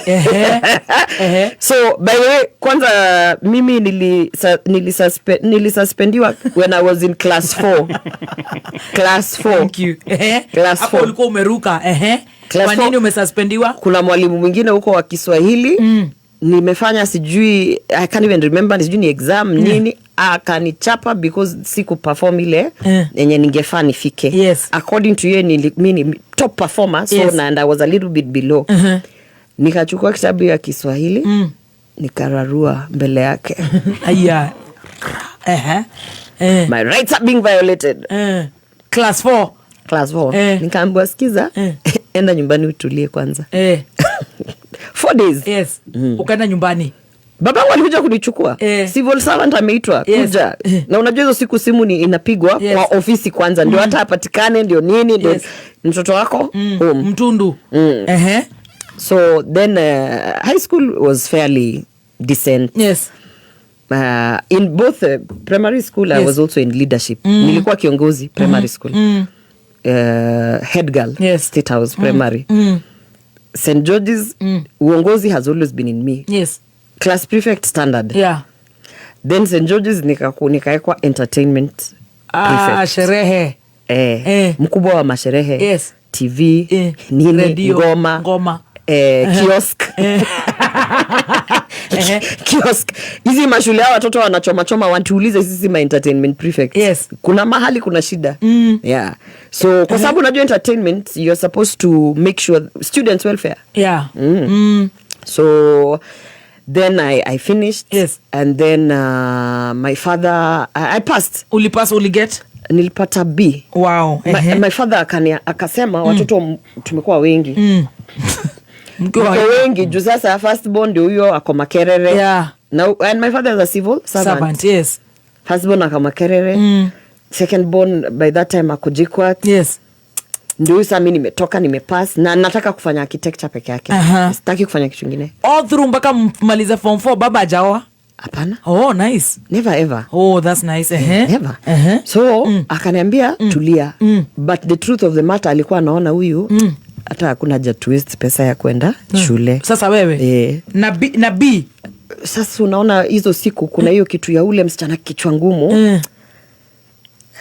Ehe. Ehe. So by the way, kwanza mimi nilisuspendiwa when I was in class 4. Class 4. Thank you. Ehe. Class Hapo 4. ulikuwa umeruka. Ehe. Class Kwa 4. nini umesuspendiwa? Kuna mwalimu mwingine huko wa Kiswahili, nimefanya sijui, I can't even remember, sijui ni exam nini, akanichapa because siku perform ile yenye ningefaa nifike. According to yeye mi ni top performer, so na, and I was a little bit below. Nikachukua kitabu ya Kiswahili, nikararua mbele yake. Aya. Ehe. My rights are being violated. Class 4. Class 4. Nikaambiwa, sikiza, enda nyumbani utulie kwanza. 4 days. Ukaenda nyumbani. Babangu alikuja kunichukua. Civil servant ameitwa kuja. Na unajua hizo siku simu ni inapigwa kwa ofisi kwanza ndio hata apatikane, ndio nini, ndio mtoto wako home. Mtundu. So then high school was fairly decent. In both primary school I was also in leadership. Nilikuwa kiongozi primary school. Head girl, State House Primary. St George's, uongozi has always been in me. Class prefect standard. Then St George's nikaekwa entertainment prefect. Sherehe. Mkubwa wa masherehe. TV, nini, Radio, ngoma, ngoma. Kiosk. Kiosk. Hizi mashule hao watoto wanachomachoma, watuulize sisi ma entertainment prefect. Kuna mahali kuna shida. Yeah. So kwa sababu unajua entertainment, you're supposed to make sure students welfare. So then I finished. And then my father, I passed. Ulipass, uliget? Nilipata B. Wow. My father akasema watoto tumekuwa wengi. Mkiwa Tuko wengi juu sasa first born ndio huyo ako Makerere. Now, and my father is a civil servant. Servant, yes. First born ako Makerere. Second born by that time ako JKUAT. Ndio huyu sasa mi nimetoka, nimepass na nataka kufanya architecture peke yake. Sitaki kufanya kitu kingine. All through mpaka mmalize form 4 baba hajaoa? Hapana. Oh, nice. Never ever. Oh, that's nice. Never. So akaniambia tulia. But the truth of the matter, alikuwa anaona huyu hata hakuna haja to waste pesa ya kwenda shule. Sasa wewe? Eh. Na B, na B. Sasa unaona hizo siku kuna hiyo kitu ya ule msichana kichwa ngumu.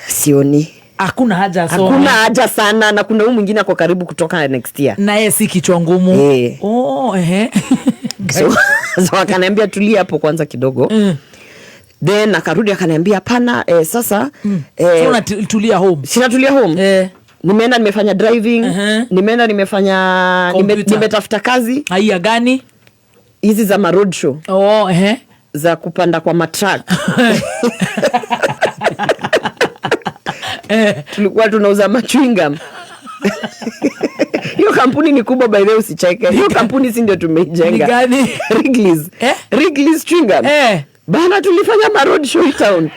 Sioni. Hakuna haja asome. Hakuna haja sana, na kuna huyu mwingine ako karibu kutoka next year. Na yeye si kichwa ngumu. Eh. Oh, ehe. So akaniambia tulia hapo kwanza kidogo. Then akarudi akaniambia hapana, sasa So unatulia home. Sinatulia home. Nimeenda nimefanya driving, nimeenda nimefanya Computer. nimetafuta kazi. Haiya gani? Hizi za ma road show. Oh, ehe. Za kupanda kwa matruck. Tulikuwa tunauza machewing gum. Hiyo kampuni ni kubwa by the way, usicheke. Hiyo kampuni si ndio tumeijenga. Ni gani? Wrigley's. Eh? Wrigley's chewing gum. Bana tulifanya ma road show hii town.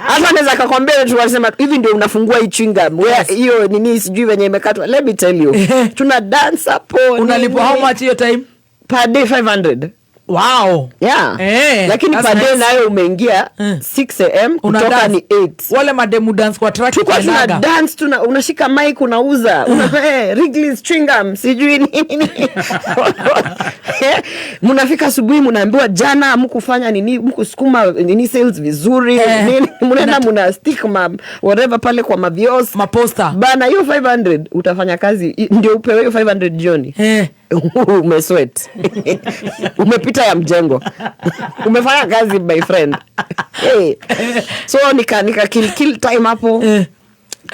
Hata naweza kakwambia tu wanasema hivi ndio unafungua hii chewing gum. Where hiyo nini sijui venye imekatwa. Let me tell you. Tuna dance hapo. Unalipwa nini. how much hiyo time? Per day 500. Wow. Yeah. Eh, lakini that's per day nice. nayo umeingia 6 am Una kutoka dance. ni 8. Wale mademu dance kwa track Tulikuwa tuna ikiendaga. dance, unashika mic, unauza, Wrigley's chewing gum, sijui nini. Mnafika asubuhi mnaambiwa jana hamkufanya nini, mkusukuma nini sales vizuri, nini, mnaenda mna stick ma whatever pale kwa mavios, maposta bana. Hiyo 500 utafanya kazi ndio upewe hiyo 500 jioni. Umesweat, umepita ya mjengo, umefanya kazi, my friend. Hey. So nika kill time hapo.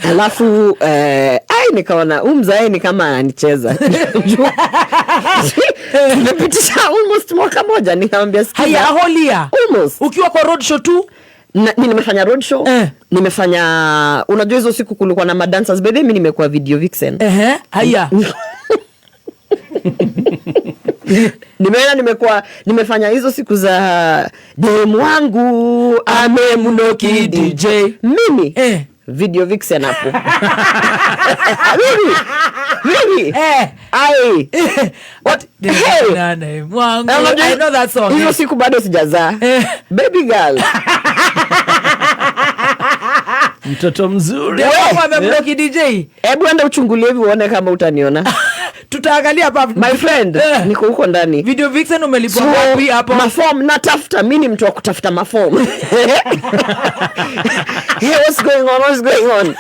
Alafu ai, nikaona huu mzae ni kama ananicheza. Tumepitisha almost mwaka moja. Nikamwambia, "Sikiza." Haya, holia. Almost. Ukiwa kwa road show tu? Nimefanya road show. Nimefanya, unajua hizo siku kulikuwa na madancers. By the way, mi nimekuwa video vixen. Ehe, haya. Nimeenda, nimekuwa, nimefanya hizo siku za demu wangu amemnoki DJ. Mimi video vixen hapo. Mimi mimi ai, what? Hey. Nane, mwangu. Na unajua I know that song. Hizo siku bado sijazaa baby girl. Mtoto mzuri. Demu wangu amemnoki DJ. Hebu enda uchungulie hivi uone kama utaniona. Tutaangalia hapa. My friend, niko huko ndani. Video vixen umelipwa So, wapi hapo? Mafom natafuta, mi ni mtu wa kutafuta mafom. Hey, what's going on? What's going on?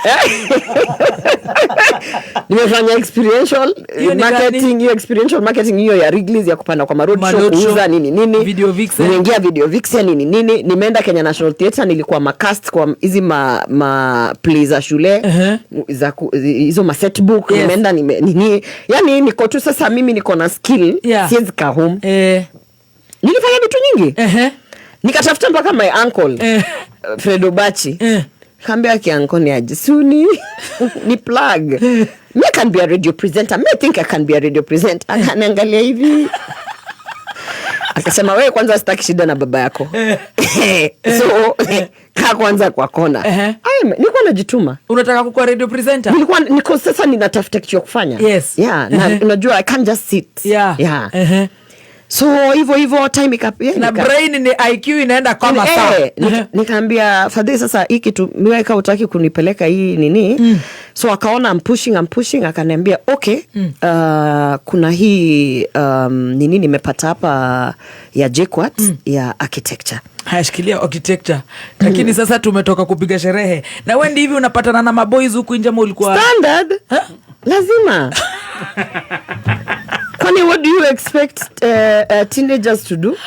Nimefanya experiential Hiyo ni marketing, gani? Hiyo experiential marketing, hiyo ya Wrigley's, ya kupanda kwa maroad Ma show, road show. kuuza nini nini. Video vixen. Nimeingia video vixen nini nini. Nimeenda Kenya National Theatre, nilikuwa macast kwa hizi ma play za shule, za hizo ma set book. Nimeenda nini. Yani niko tu sasa, mimi niko na skill, siwezi kaa home. Nilifanya vitu nyingi. Nikatafuta mpaka my uncle, Fred Obachi. Kaambia, "Kianko, ni aje, suni ni plug me, I can be a radio presenter. Me, I think I can be a radio presenter." Akaniangalia hivi akasema, "Wewe kwanza sitaki shida na baba yako, so kaa kwanza kwa kona." Ai, nilikuwa najituma. Unataka kukuwa radio presenter? Nilikuwa niko sasa ninatafuta kitu ya kufanya. Yeah, na unajua I can't just sit. Yeah. So hivyo hivyo time yeah, Na brain ni IQ inaenda kama saa. Nikaambia fadhili, "Sasa hii kitu miweka utaki kunipeleka hii nini." So akaona I'm pushing, I'm pushing, akaniambia, "Okay, kuna hii nini nimepata hapa ya JKUAT ya architecture." Haya, shikilia architecture, lakini sasa tumetoka kupiga sherehe na wendi hivi, unapatana na maboys huku nje ama ulikuwa Standard, lazima. Kwani what do you expect teenagers to do?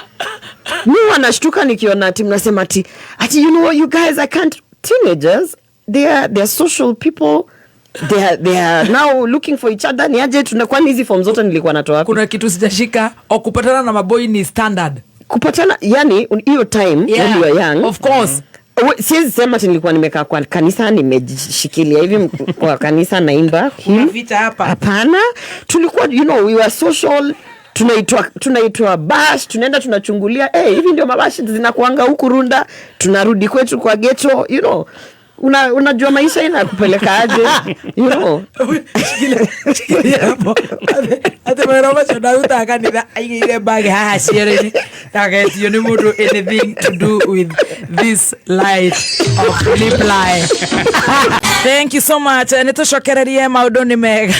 Mi wanashtuka nikiona ati mnasema ati you know what, you guys, I can't. Teenagers, they are social people. They are now looking for each other. Ni aje tuna, kwani hizi form zote nilikuwa natoa wapi? Kuna kitu sijashika. O, kupatana na maboi ni standard? Kupatana, yani hiyo time when you are young. Of course. Siwezi sema ati nilikuwa nimekaa kwa kanisa, nimejishikilia hivi kwa kanisa, naimba hymn. Unaficha hapa. Hapana, tulikuwa, we were social. Tunaitwa bash, tunaenda tunachungulia, hey, hivi ndio mabash zinakuanga huku Runda. Tunarudi kwetu kwa ghetto. Unajua maisha inakupeleka aje. Shikilia hapo. Atĩ mawĩra macio ndarutaga kanitha aigĩire bag haha ciero-inĩ ndagetio nĩ mũndũ anything to do with this light of reply. Thank you so much. Nĩ tũcokererie, maũndũ nĩ mega.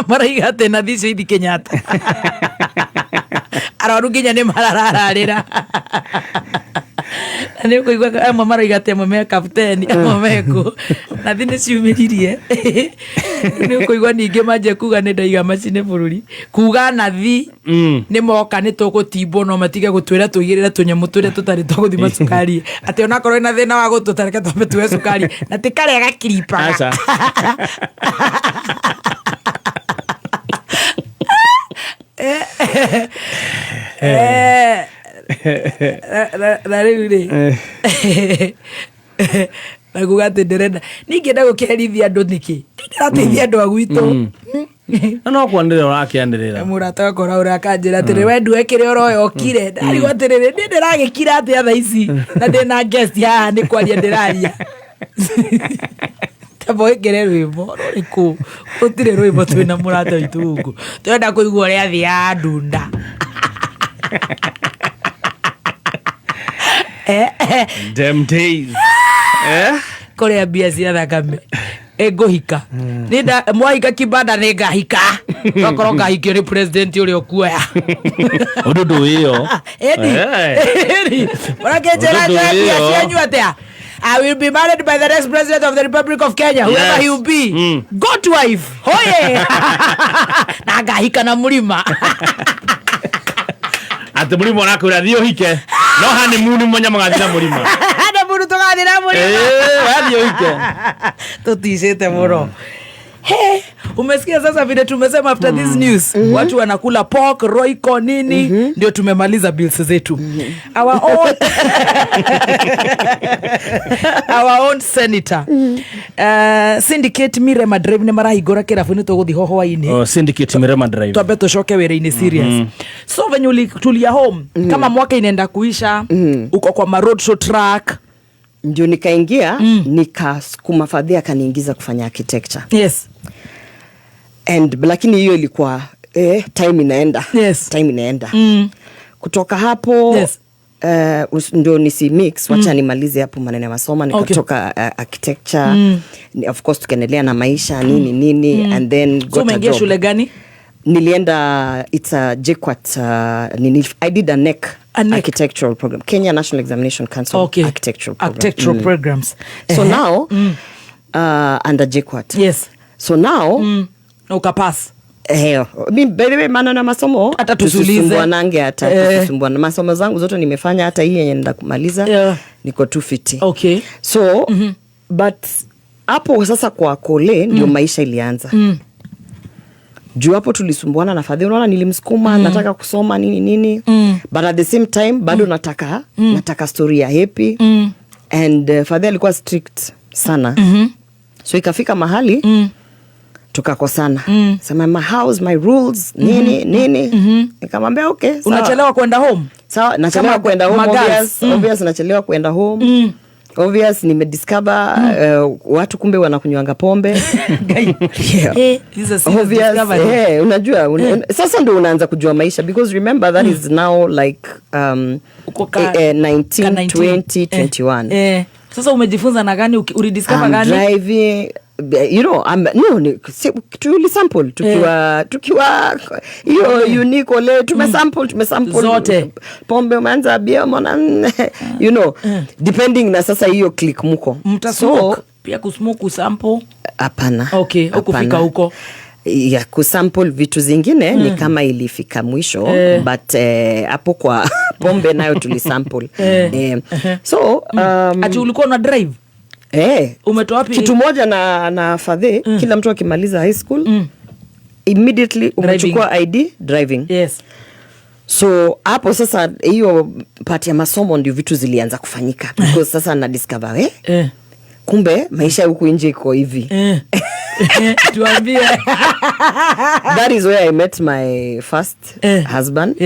Maraiga atĩ nathi icio ithi Kenyatta arwaru nginya nĩ mararararĩra, na nĩ ũkũigua amwe marauga atĩ amwe me kapteni, amwe mekũ nathi nĩ ciumĩririe. Nĩ ũkũigua ningĩ manjia kuga nĩ ndaiga macini bũrũri, kuga nathi nĩ moka nĩ tũgũtimbwo, no matige gũtwĩra tũigĩrĩre tũnyamũ tũrĩa tũtarĩ twa gũthima cukari, atĩ onakorwo ĩna thĩna wa gũtũtareke twambe tuwe cukari na ti karĩa gakiripaga. Aca. Na rĩu rĩ, na kuga atĩ ndĩrenda ningĩenda gũkĩherithia andũ nĩkĩ? Ndĩrateithia andũ a gwitũ. Na no kwanĩrĩra ũrakĩanĩrĩra. Mũrata wakwa ũraũra akanjĩra atĩrĩ, "We ndue kĩrĩa ũroya ũkire." Ndarigwo atĩrĩrĩ, niĩ ndĩragĩkira atĩa thaa ici na ndĩna guest haha? Nĩ kwaria ndĩraria. Tamba wĩkĩre rwĩmbo rũrĩkũ? Gũtirĩ rwĩmbo, twĩna mũrata witũ gũkũ, tũrenda kũigua ũrĩa athiaga ndunda. Them days. Eh? Kũrĩa mbia cia thakame ĩngũhika. Mwahika kibanda nĩ ngahika, tokorwo ngahikio nĩ president ũrĩa ũkuoya. Ũndũ ndũ ĩyo. Ĩni. Eh. Ĩni mũrakĩnjĩra Ũndũ njoe mbia ĩyo. cianyu atĩa? I will be married by the next president of the Republic of Kenya, whoever he will be. Good wife. Hoye. Na ngahika na mũrima. Atĩ mũrima ũrakwĩra thiĩ ũhike. No honeymoon mwenya mũgathiĩ na mũrima. Na mũndũ tũgathiĩ na mũrima. Eh, wathiĩ ũhike. Tuticĩte mũno. He, umesikia sasa vile tumesema after this news watu wanakula pork roiko nini, ndio tumemaliza bills zetu. Our own senator, syndicate Mirema Drive nĩ marahingũra kĩrabu, nĩ tũgũthiĩ ho hwainĩ. Oh, syndicate Mirema Drive. Twambe tucoke wĩra-inĩ serious. So venye ulitulia home kama mwaka inaenda kuisha, uko kwa ma road show track. Ndio nikaingia, nikasukuma fadhi akaniingiza kufanya architecture. And lakini hiyo ilikuwa time inaenda. Time inaenda. Kutoka hapo, ndio nisi mix, wacha nimalize hapo maneno ya masomo. Nikatoka architecture. Of course tukaendelea na maisha, nini nini, and then So got a umeingia job. shule gani? Nilienda, it's a JKUAT, nini, I did a NEC, A NEC. Architectural program, Kenya National Examination Council. Architectural program. Architectural programs. So Ehe. now, under JKUAT. So now, Na ukapass. Eh, mi by the way, maneno ya masomo Hata tusiulize. tusisumbuanange hata. Tusisumbuana. Masomo zangu zote nimefanya, hata hii yenye nenda kumaliza. Niko tu fiti. So but hapo sasa kwa kole ndio maisha ilianza, juu hapo tulisumbuana na fadhi. Unaona nilimsukuma, nataka kusoma, nini nini, but at the same time bado nataka story ya happy. And fadhi alikuwa strict sana. So ikafika mahali tukakosana. Sema my house, my rules, nini nini. Nikamwambia okay, sawa. Unachelewa kwenda home. Sawa, nachelewa Kama kwenda home. magirls. Obvious, obvious nachelewa kwenda home. Obvious nimediscover watu kumbe wanakunywanga pombe. Yeah. Eh, this is a serious Obvious, discovery. eh, unajua sasa ndo unaanza kujua maisha, because remember that is now like Uko ka, 19, ka 19. 20, 21. Eh. Sasa umejifunza na gani? Ulidiscover I'm gani? driving, you know, no, tulisample tukiwa hiyo unique ole, tumesample Zote. Pombe, umeanza bia, umeona, depending na sasa hiyo clique muko. Mtasmoke pia, kusmoke, kusample? Hapana. Okay, hukufika Hapana. huko. Ya kusample vitu zingine ni kama ilifika mwisho, but hapo kwa pombe nayo tulisample. So Ati ulikuwa una drive? Eh, Umetoa wapi? Kitu moja na fadhe, kila mtu akimaliza high school, immediately umechukua ID, driving. So hapo sasa hiyo part ya masomo ndio vitu zilianza kufanyika, because sasa na discover, kumbe maisha huku nje iko hivi. Tuambie. That is where I met my first husband.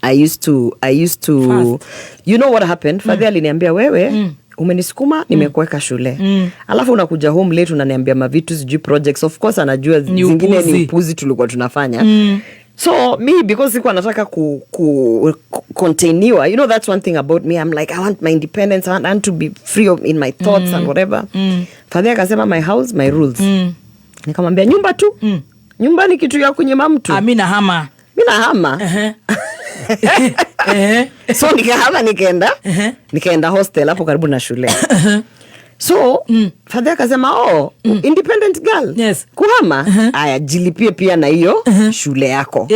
I used to First. You know what happened? Fadhi aliniambia, "Wewe umenisukuma, nimekuweka shule, alafu unakuja home late, unaniambia mavitu, sijui projects." Of course anajua Ni zingine ni upuzi. upuzi tulikuwa tunafanya. So me, because sikuwa nataka ku containiwa, you know, that's one thing about me, I'm like, I want my independence, I want to be free in my thoughts and whatever. Fadhi akasema, "My house, my rules." Nikamwambia, "Nyumba tu? Nyumba ni kitu ya kunyima mtu?" Amina hama. Mi nahama. So nikahama, nikaenda hostel hapo karibu na shule. So fadhi akasema, "Oh, independent girl, kuhama? Aya, jilipie pia na hiyo shule yako."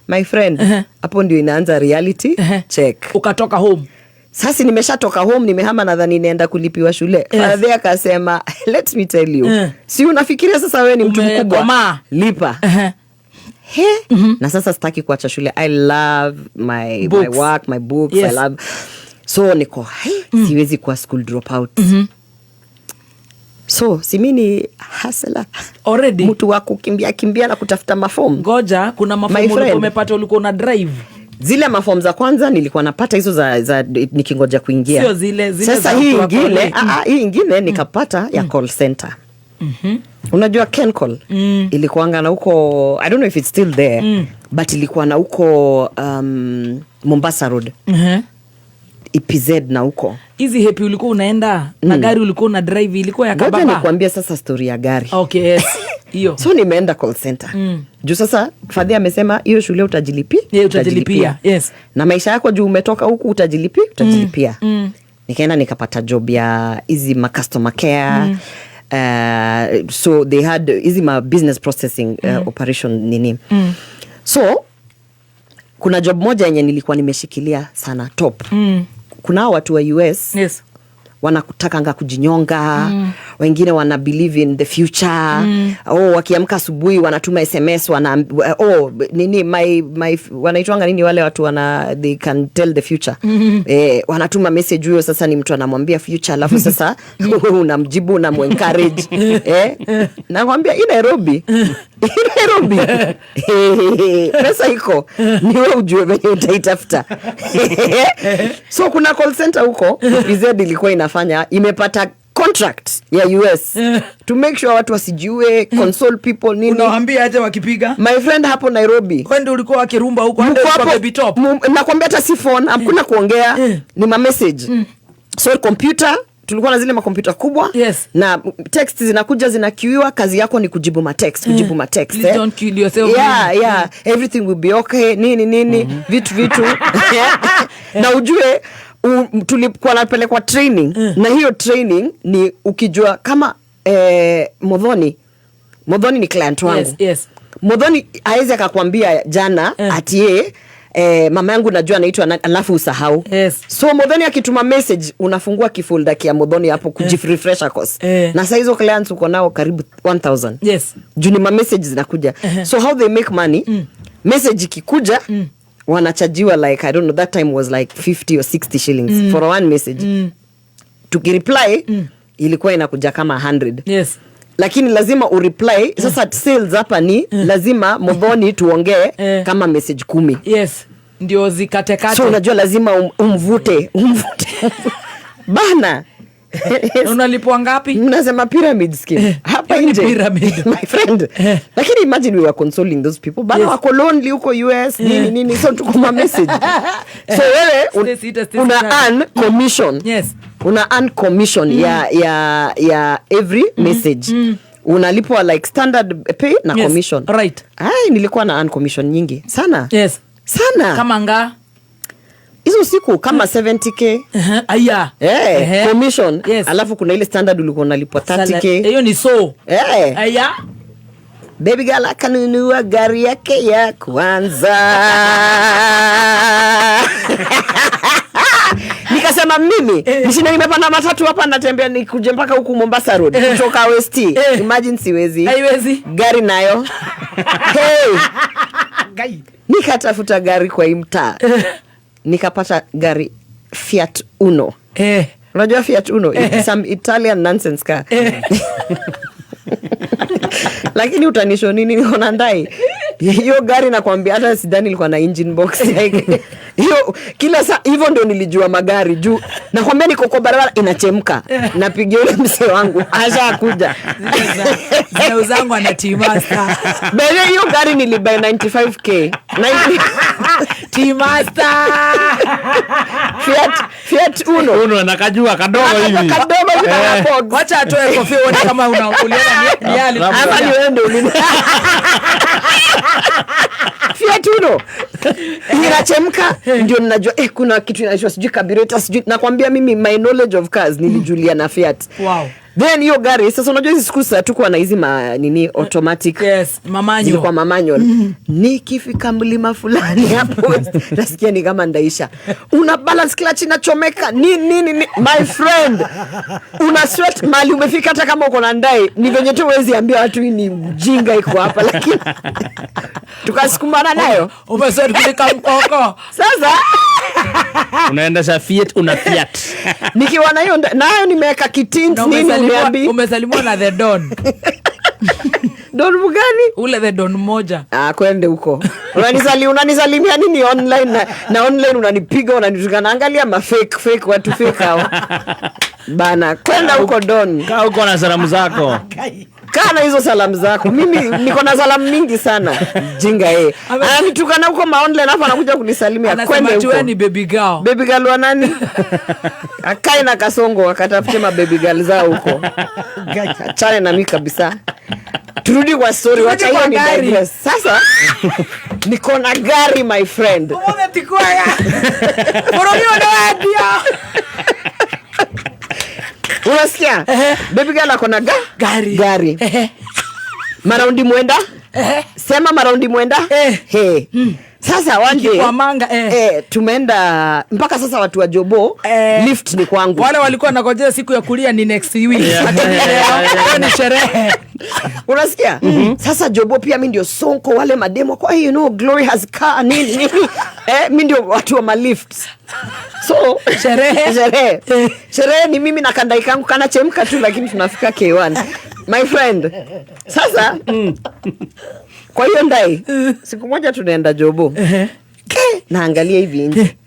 My friend, hapo ndio inaanza reality check. Ukatoka home. Sasa nimeshatoka home, nimehama, nadhani naenda kulipiwa shule. Fadhi akasema, "Let me tell you, si unafikiria sasa wewe ni mtu mkubwa? Umekomaa. Lipa." He, na sasa sitaki kuacha shule. I love my Books. work, my books. I love. So niko, hey, siwezi kuwa school dropout. So si mi ni hustler Already. mtu wa kukimbia kimbia na kutafuta mafomu. Ngoja, kuna My mafomu ulikuwa friend. umepata, ulikuwa una drive? Zile mafomu za kwanza nilikuwa napata hizo za nikingoja kuingia. Sio zile Sasa za hii watu wa ingine kole. hii ingine nikapata ya call center. Unajua Kencol ilikuanga na huko, I don't know if it's still there, but ilikuwa na huko Mombasa Road, EPZ na huko. Hizi happy ulikuwa unaenda na gari ulikuwa una drive ilikuwa ya Ngoja kababa? nikuambie sasa story ya gari. Okay, yes, hiyo. So nimeenda call center juu sasa fathe amesema hiyo shule utajilipi Yeah, utajilipia, yes. Na maisha yako juu umetoka huku utajilipia. Nikaenda nikapata job ya hizi ma customer care. So they had hizi ma business processing operation nini. So kuna job moja yenye nilikuwa nimeshikilia sana top. Kuna hao watu wa US wanakutakanga kujinyonga, wengine wana believe in the future. Oh, wakiamka asubuhi wanatuma SMS, wana, oh, nini, my wanaitwanga nini wale watu wana, they can tell the future. Wanatuma message, huyo sasa ni mtu anamwambia future, alafu sasa unamjibu, unamuencourage. Nakwambia hii Nairobi, hii Nairobi pesa iko, ni wewe ujue venye utaitafuta. So kuna call center huko EPZ ilikuwa inafanya, imepata contract ya US to make sure watu wasijue, console people, nini. Unawaambia aje wakipiga? My friend, hapo Nairobi Kwende ulikuwa wakirumba huko mko hata kwa hapo, Baby Top. Nakwambia hata si phone, hakuna kuongea, ni ma message. So computer, tulikuwa na zile makompyuta kubwa na text zinakuja, zinaqueuiwa. Kazi yako ni kujibu matext, kujibu matext. Please don't kill yourself. Yeah, everything will be okay, nini nini, vitu vitu. Na ujue tulikuwa napelekwa training, na hiyo training ni ukijua kama Modhoni, Modhoni ni client wangu. Modhoni awezi akakwambia jana ati ye, mama yangu najua anaitwa nani, alafu usahau. So Modhoni akituma message, unafungua kifolder kia Modhoni hapo kujirefresha course. Na saa hizo clients uko nao karibu 1000 juu ni ma message zinakuja. So how they make money, message ikikuja wanachajiwa like, I don't know, that time was like 50 or 60 shillings for one message. Tukireply ilikuwa inakuja kama 100, lakini lazima ureply. Sasa sales hapa ni lazima Modhoni tuongee kama message 10. Yes, ndio zikatekate. So unajua lazima umvute umvute bana. Na unalipwa ngapi? Mnasema pyramid scheme hapa Hiyo ni nje. pyramid. My friend, lakini imagine we were consoling those people bana, wako lonely huko US, nini nini. So tuko ma message, so wewe Stacy, ita Stacy una sana. earn commission. Una earn commission ya every message. Unalipwa like standard pay na commission. Ai, nilikuwa na earn commission nyingi sana. Sana. Kama nga? Hizo siku kama 70K. Aya. Commission. Alafu kuna ile standard ulikuwa unalipwa 30K. Hiyo ni so. Aya. Baby girl akanunua gari yake ya kwanza. Nikasema mimi nishinda nimepanda matatu hapa natembea nikuje mpaka huku Mombasa Road kutoka West. Imagine siwezi. Haiwezi. Gari nayo. Hey. Gai. Nikatafuta gari kwa hii mtaa. Nikapata gari Fiat Uno. Unajua Fiat Uno? It's some Italian nonsense car. Lakini utanisho nini, niko na ndai. Hiyo gari nakwambia hata sidhani ilikuwa na engine box. Like, hiyo kila saa hivyo ndio nilijua magari juu nakwambia niko kwa barabara inachemka. Napigia yule mzee wangu ashakuja. Zinauzangwa na Tea Master. Bele hiyo gari nilibuy 95K. 90 Tea Master. Fiat Uno. Uno nakajua kadogo hivi. Kadogo hivi kama box. Wacha atoe kofia uone kama uliona ni yale. Ama ni wewe ndio ulini. Fiat Uno. Inachemka ndio ninajua kuna kitu inaitwa sijui carburetor sijui. Nakwambia mimi my knowledge of cars nilijulia na Fiat. Wow. Then hiyo gari sasa unajua hizi siku sasa tuko na hizi ma nini automatic. Yes, mamanyo. Zilikuwa manual. Nikifika mlima fulani hapo nasikia ni kama ndaisha. Una balance clutch inachomeka. Ni nini ni, my friend. Una sweat mali umefika hata kama uko na ndai. Ni venye tu huwezi ambia watu hii ni mjinga iko hapa lakini tukasukumana nayo. Umesweat kulika mkoko. Sasa unaendesha Fiat, una Fiat. Nikiwa na hiyo nayo nimeweka kitint Na nini umeambi? umesalimiwa na the Don. Don mgani? Ule the Don moja. Ah, kwende huko. Unanisalimia nini online na online unanipiga, unanitukana. Angalia ma fake, fake watu fake hao. Bana, kwenda huko Don. Kaa huko na salamu zako. Kana hizo salamu zako. Mimi niko na salamu mingi sana. Jinga eh. Ananitukana huko maonline alafu anakuja kunisalimia. Anasema Kwende ati wewe huko. ni baby girl. Baby girl wa nani? Akae na Kasongo akatafute ma baby girl zao huko. Achane na mimi kabisa. Turudi kwa story, Turudi wacha hiyo kwa ni gari. digress. Sasa niko na gari, my friend. Ũmũthĩ ti kwega. Bũrũri ũyũ nĩ wendio. Unasikia? Baby girl ako na Gari. Gari. Maraundi mwenda? Sema maraundi mwenda? He. Sasa one day, Ikikwamanga, eh. Tumeenda mpaka sasa watu wa Jobo, lift ni kwangu. Wale walikuwa nagojea siku ya kulia ni next week. Lakini leo ni sherehe. Unasikia? Sasa Jobo pia mi ndio sonko, wale mademo kwa, hey, you know Glory has car, nini nini. Mi ndio watu wa malift. So Sherehe. Sherehe. Sherehe ni mimi na kandai kangu kanachemka tu, lakini tunafika K1. My friend. Sasa kwa hiyo ndai siku moja tunaenda Jobo. Naangalia hivi nje.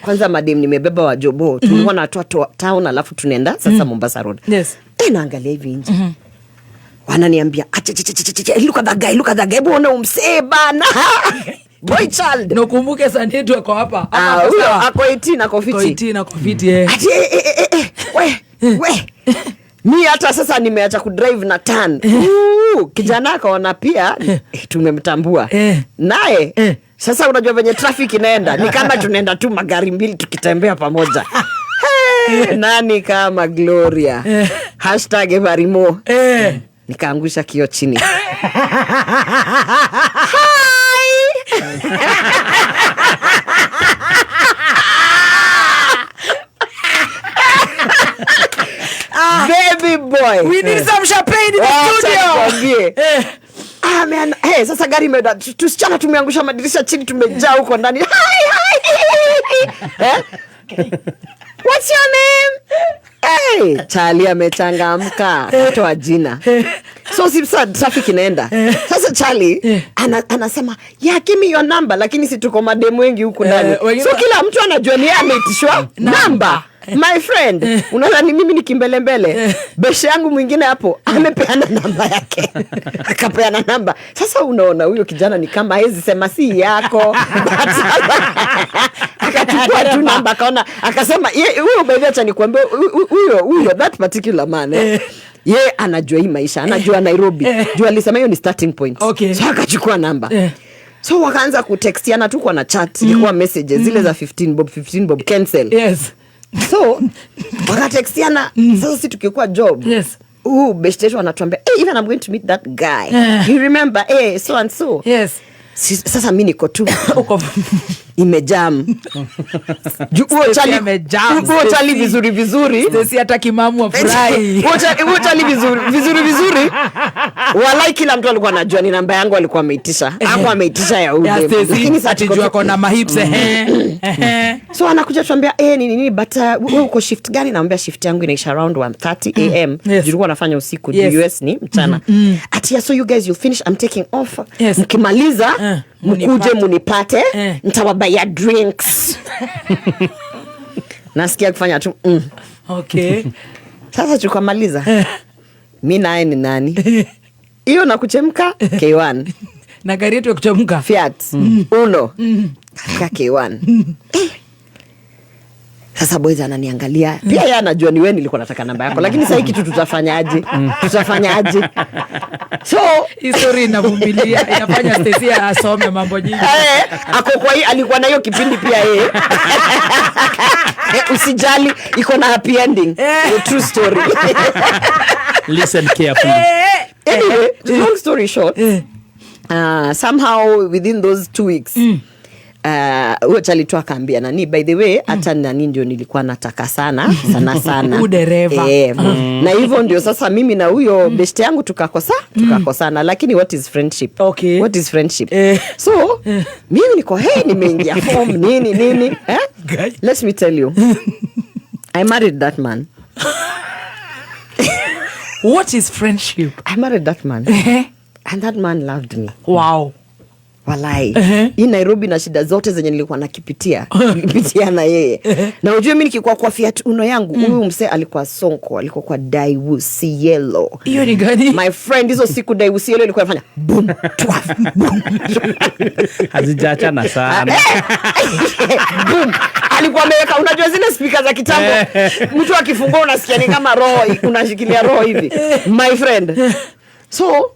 Kwanza madem nimebeba wa Jobo. Tulikuwa natoa town alafu tunaenda sasa Mombasa Road. Naangalia hivi nje. Wananiambia, acha, acha, acha, acha, acha, look at that guy, look at that guy. Hebu ona umsee bana. Boy child. Na ukumbuke Sandetu ako hapa. Ama Ah, ako huyo sawa? ako 18, ako Ako fiti. 18, ako fiti, eh. Ati, we, we. Mi hata sasa nimeacha kudrive na turn. Ooh, kijana akaona pia, tumemtambua. Naye, sasa unajua venye traffic inaenda, ni kama tunaenda tu magari mbili tukitembea pamoja. Hey, nani kama Gloria? Hashtag Evarimo. Nikaangusha kio chini. Hi! Baby boy. We need some champagne in the Wacha studio. nikwambie. Ah, man. Hey, sasa gari imeenda. Tusichana tumeangusha madirisha chini, tumejaa huko ndani. Hi, hi. What's your name? Hey, Charlie amechangamka, akatoa jina. So si sasa traffic inaenda. Sasa Charlie anasema, yeah, give me your number, lakini si tuko mademu wengi huku ndani. Wengine So kila mtu anajua ni yeye ameitishwa namba. My friend, unaona ni mimi nikimbele mbele. Beshe yangu mwingine hapo amepeana namba yake. Akapeana namba. Sasa unaona huyo kijana ni kama hawezi sema si yako. But akachukua tu namba akaona, akasema, ye, huyo by the way, acha nikwambie, huyo that particular man, Ye anajua hii maisha, anajua Nairobi. Juu alisema hiyo ni starting point. So akachukua namba. So wakaanza kutextiana tu kwa na chat, ilikuwa messages zile za 15 bob, 15 bob cancel. So wakatextiana. Sasa sisi tukikuwa job. Best yetu anatuambia, hey, even I'm going to meet that guy. You remember, hey, so and so. Sasa mimi niko tu. Uko Imejam. Juu huo Stacy chali, amejam, huo chali Stacy. vizuri vizuri. Stacy hata kimamu afurahi. Huo chali vizuri, vizuri vizuri. Walai kila mtu alikuwa anajua ni namba yangu alikuwa ameitisha. Hakuwa ameitisha ya ule. Ya Stacy, Lakini sasa ati tuko juu ako na mahips, ehe. So anakuja tuambia, nini, nini, but wewe uko shift gani? Naambia shift yangu inaisha around 1:30 AM. Juu nilikuwa nafanya usiku, juu US ni mchana. Ati, yeah, so you guys you'll finish, I'm taking off. Mkimaliza, mkuje Munipate. munipate, nitawabaya drinks. Nasikia kufanya tu. Sasa tukamaliza. Mi naye ni nani? Hiyo na kuchemka K1. Na gari yetu ya kuchemka. Fiat Uno. Katika K1. Sasa boys ananiangalia. Pia yeye anajua ni wewe nilikuwa nataka namba yako, lakini sasa hii kitu tutafanyaje? Tutafanyaje? So hii story inavumilia, inafanya Stacy asome mambo nyingi. Ako kwa hii, alikuwa na hiyo kipindi pia yeye. Usijali, iko na happy ending. The true story. Listen carefully. Anyway, long story short, somehow within those 2 weeks, huyo chali tu akaambia nani, by the way, hata nani ndio nilikuwa nataka sana, sana, sana. Udereva. Na hivyo ndio sasa mimi na huyo beshte yangu tukakosana. Lakini what is friendship? What is friendship? So, mimi niko, hey, nimeingia form, nini, nini. Guy. Let me tell you. I married that man. What is friendship? I married that man. And that man loved me. Wow. Walai, hii Nairobi na shida zote zenye nilikuwa nakipitia, nilipitia na yeye. Na ujue mi nikikuwa kwa Fiat Uno yangu, huyu msee alikuwa sonko, alikuwa kwa Daewoo Cielo. Hiyo ni gani? My friend, hizo siku Daewoo Cielo ilikuwa inafanya boom twaf boom. Hazijaachana sana. Boom. Alikuwa ameweka, unajua zile spika za kitambo, mtu akifungua unasikia ni kama roho, unashikilia roho hivi, my friend. So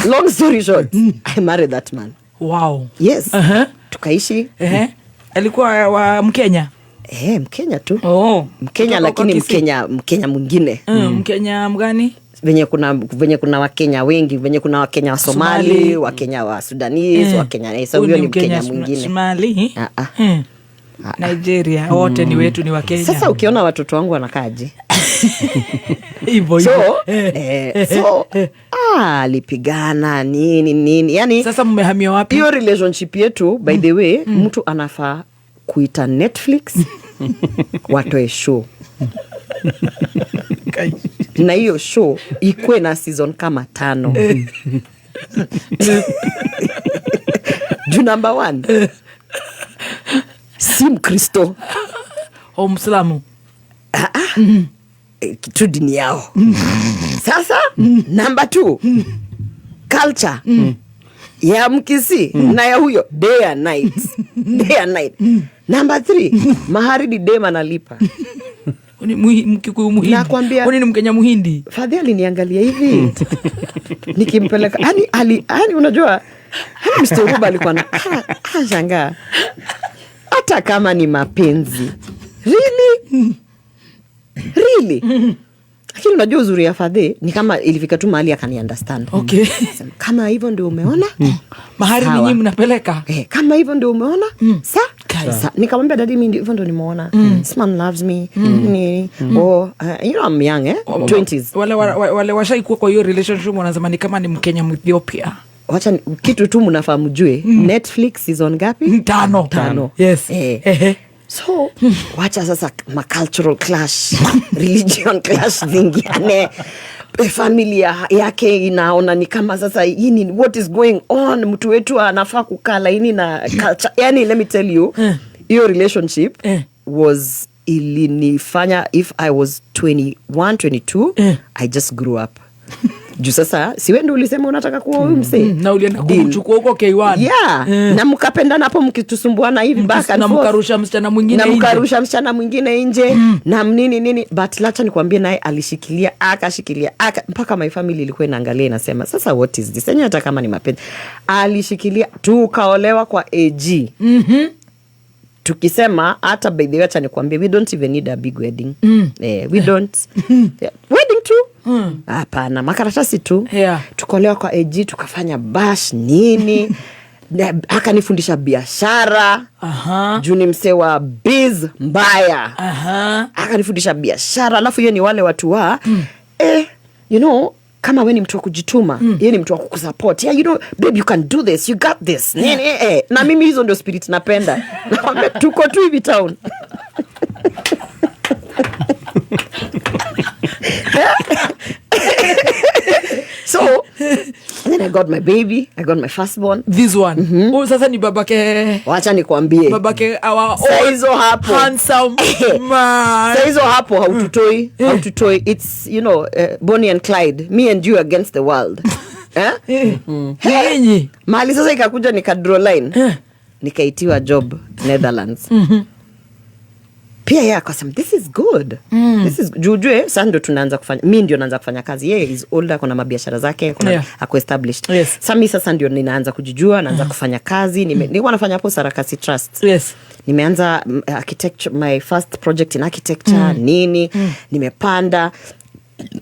long story short, I married that man. Yes. Tukaishi. Alikuwa wa Mkenya? Eh, Mkenya tu. Oh. Mkenya. Kutoka Lakini kwa Kisii. Mkenya mwingine. Mkenya mgani? Venye kuna Wakenya wengi, venye kuna Wakenya wa Somali, Somali. Wakenya wa Sudanese, Wakenya, so Huyu huyo ni ni Mkenya Mkenya mwingine. Somali. Ah, ah. Nigeria, wote ni wetu, ni Wakenya. Sasa ukiona watoto wangu wanakaaje? Hivyo So, hivyo. so alipigana nini nini, yani. Sasa mmehamia wapi? Hiyo relationship yetu, by the way, mtu anafaa kuita Netflix watoe show, na hiyo show ikuwe na season kama tano, juu number one, si Mkristo. O, Mslamu. Tu dini yao. Sasa number two, culture ya Mkisi na ya huyo, day and night, day and night. Number three, mahari ni dem analipa. Ni Mkikuyu Muhindi. Nakwambia. Kwani ni Mkenya Muhindi? Fadhi aliniangalia hivi nikimpeleka, yani ali, yani unajua, yani Mr. Ruba alikuwa na shangaa, hata kama ni mapenzi, really really. Lakini unajua uzuri ya Fadhi ni kama ilifika tu mahali akani understand. Sema, kama hivyo ndio umeona, Mahari ni sawa. nyinyi mnapeleka. Eh, kama hivyo ndio umeona, sa Kai. sa. Nikamwambia, "Daddy, mi hivyo ndio nimeona. This man loves me." Nini. Oh, you know I'm young, eh, 20s. Wale washaikuwa kwa hiyo relationship wanasema ni kama ni Mkenya Mwethiopia. Wacha kitu tu mnafaa mjue, Netflix season ngapi? Tano. Tano. Yes. Eh. Ehe. So wacha sasa macultural clash, religion clash zingiane. Familia yake inaona ni kama sasa hii ni what is going on, mtu wetu anafaa kukaa laini na culture. Yani, let me tell you, hiyo relationship was, ilinifanya, if I was 21 22, I just grew up, juu sasa siwe ndo ulisema unataka kuwa huyu msee. Na ulienda Deal. kumchukua huko K1. Yeah. Na mkapendana hapo mkitusumbuana hivi back and Na forth. mkarusha msichana mwingine Na nje. mkarusha msichana mwingine nje na nini nini, but lacha nikwambie, naye alishikilia, akashikilia, aka mpaka my family ilikuwa inaangalia inasema, "Sasa what is this?" Enyewe hata kama ni mapenzi, alishikilia, tukaolewa kwa AG. Tukisema hata, by the way, acha nikwambie, we don't even need a big wedding. Eh, we don't, yeah. Wedding tu hapana, makaratasi tu. Tukaolewa kwa AG, tukafanya bash nini. Akanifundisha biashara, juu ni msee wa biz mbaya. Akanifundisha biashara, alafu hiyo ni wale watu wa you know, kama we ni mtu wa kujituma, yeye ni mtu wa kukusupport. "Yeah, you know, babe, you can do this, you got this," nini, eh. Na mimi hizo ndio spirit napenda. Nakwambia, tuko tu hivi town. So then I got my baby, I got my firstborn. This one. Oh, sasa ni babake. Wacha nikwambie. Babake our Saa old hizo hapo. handsome man. Saa hizo hapo haututoi, haututoi. It's Bonnie and Clyde, me and you against the world, eh? Nyinyi. Mahali sasa ikakuja nika draw line, nikaitiwa job Netherlands. Pia yeye akasema, "This is good, this is," juu ujue sasa ndio tunaanza kufanya, mi ndio naanza kufanya kazi. Yeye is older, kuna mabiashara zake, kuna ako established. Sa mi sasa ndio ninaanza kujijua, naanza kufanya kazi. Nilikuwa nafanya hapo Sarakasi Trust. Nimeanza architecture, my first project in architecture, nini. Nimepanda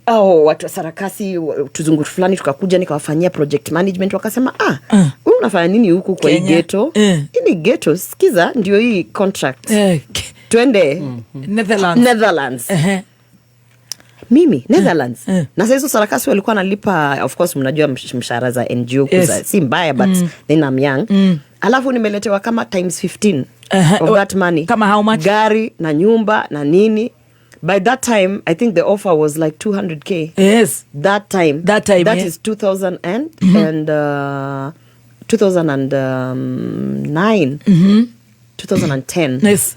oh, watu wa Sarakasi, tuzungu fulani, tukakuja nikawafanyia project management, wakasema, "Ah, wewe unafanya nini huku kwa hii Kenya. ghetto? Hii ni ghetto. Sikiza, ndio hii contract, twende Netherlands. Netherlands." Mimi Netherlands? Na saa hizo Sarakasi walikuwa nalipa, of course mnajua mshahara za NGO si mbaya, but then I'm young, alafu nimeletewa kama times 15 of that money. Kama how much? Gari na nyumba na nini. By that time I think the offer was like 200K. That time. That time, That yeah. is 2000 and, and 2009, 2010,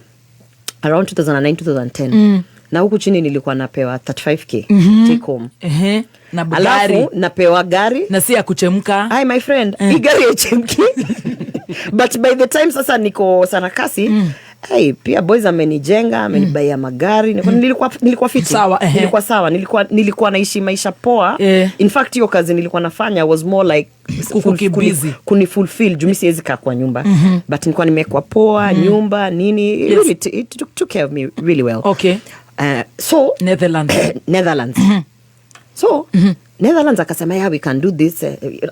around 2009, 2010, na huku chini nilikuwa napewa 35K take home. Ehe. Na gari. Alafu napewa gari. Na si ya kuchemka. Hi, my friend, hii gari haichemki, but by the time sasa niko sarakasi, hey, pia boys amenijenga, amenibaia magari. Nilikuwa fiti. Sawa, ehe. Nilikuwa sawa, nilikuwa naishi maisha poa. In fact, hiyo kazi nilikuwa nafanya was more like Kukukeep busy. Kunifulfill juu mi siwezi kaa kwa nyumba, but nilikuwa nimewekwa poa, nyumba, nini. It really it took care of me really well. So Netherlands. Netherlands. So Netherlands akasema, "Yeah, we can do this."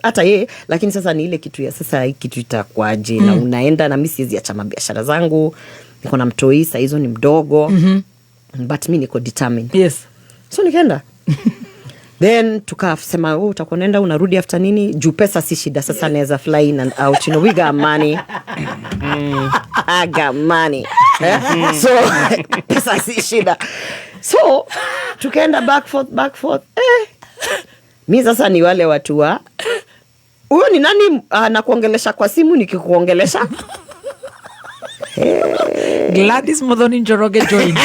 Hata ye, lakini sasa ni ile kitu ya sasa, hii kitu itakuaje? Na unaenda na mi siwezi acha mabiashara zangu, niko na mtoi saa hizo ni mdogo, but mi niko determined. So nikaenda, then tukasema, "Oh, utakuwa unaenda unarudi after nini," juu pesa si shida sasa, naweza fly in and out. We got money. I got money. Eh? So pesa si shida, so tukaenda back forth, back forth. Eh. Mi sasa ni wale watu wa, "Huyo ni nani nakuongelesha kwa simu nikikuongelesha?" Gladys Muthoni Njoroge joined.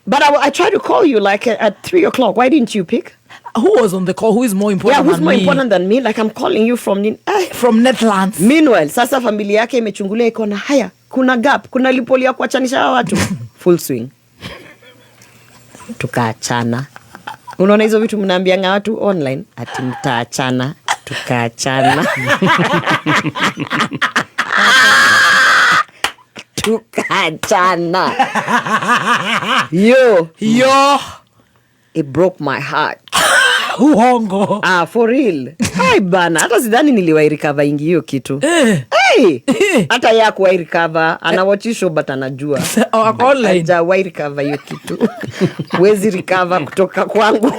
But I tried to call you like at 3 o'clock. Why didn't you pick? Who was on the call? Who is more important Yeah, who's than more me? Important than me? Like, I'm calling you from eh. From Netherlands. Meanwhile, sasa familia yake imechungulia, iko na haya, kuna gap, kuna loophole ya kuachanisha hawa watu. Full swing, tukaachana. Unaona hizo vitu mnaambianga watu online ati mtaachana? Tukaachana, tukaachana, yo. Yo. It broke my heart. Uongo. Ah, for real. Ai bana, hata sidhani niliwahi recover ingi hiyo kitu. Hey! Hata ye akuwai recover, anawatch show but anajua. Oh, ako online. Hajawai recover hiyo kitu. Huwezi recover kutoka kwangu.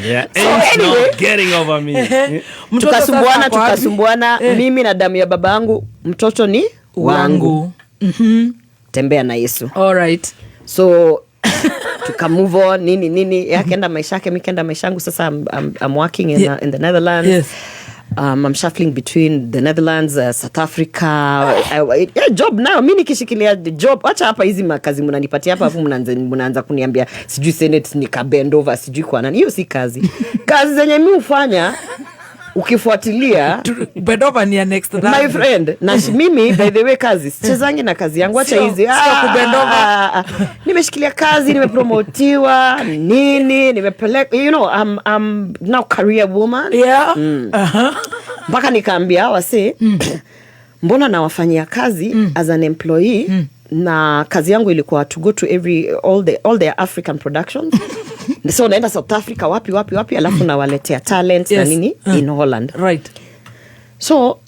Yeah, So ain't no anyway. getting over me. Mtoto sasa Tukasumbuana, ako wapi? tukasumbuana. Mimi na damu ya baba yangu, mtoto ni wangu. Wangu. Tembea na Yesu. All right. So tuka move on, nini nini. Yeye akaenda maisha yake, mi kaenda maisha yangu. Sasa I'm working in the Netherlands. I'm shuffling between the Netherlands, South Africa. Yeah, job nayo mi nikishikilia job, wacha hapa hizi makazi mnanipatia hapa, afu mnaanza kuniambia sijui Senate nikabend over sijui kwa nani. Hiyo si kazi. Kazi zenye mi hufanya ukifuatilia, Bend over ni ya next my round. friend, na mimi, by the way, kazi sichezangi na kazi yangu, wacha hizi. Sio kubend over. Ah, ah. Nimeshikilia kazi, nimepromotiwa, nini, nimepeleka, I'm now career woman. Mpaka nikaambia wase, mbona nawafanyia kazi as an employee, na kazi yangu ilikuwa to go to every all the African productions, so naenda South Africa, wapi wapi wapi, alafu nawaletea talent na nini in Holland. So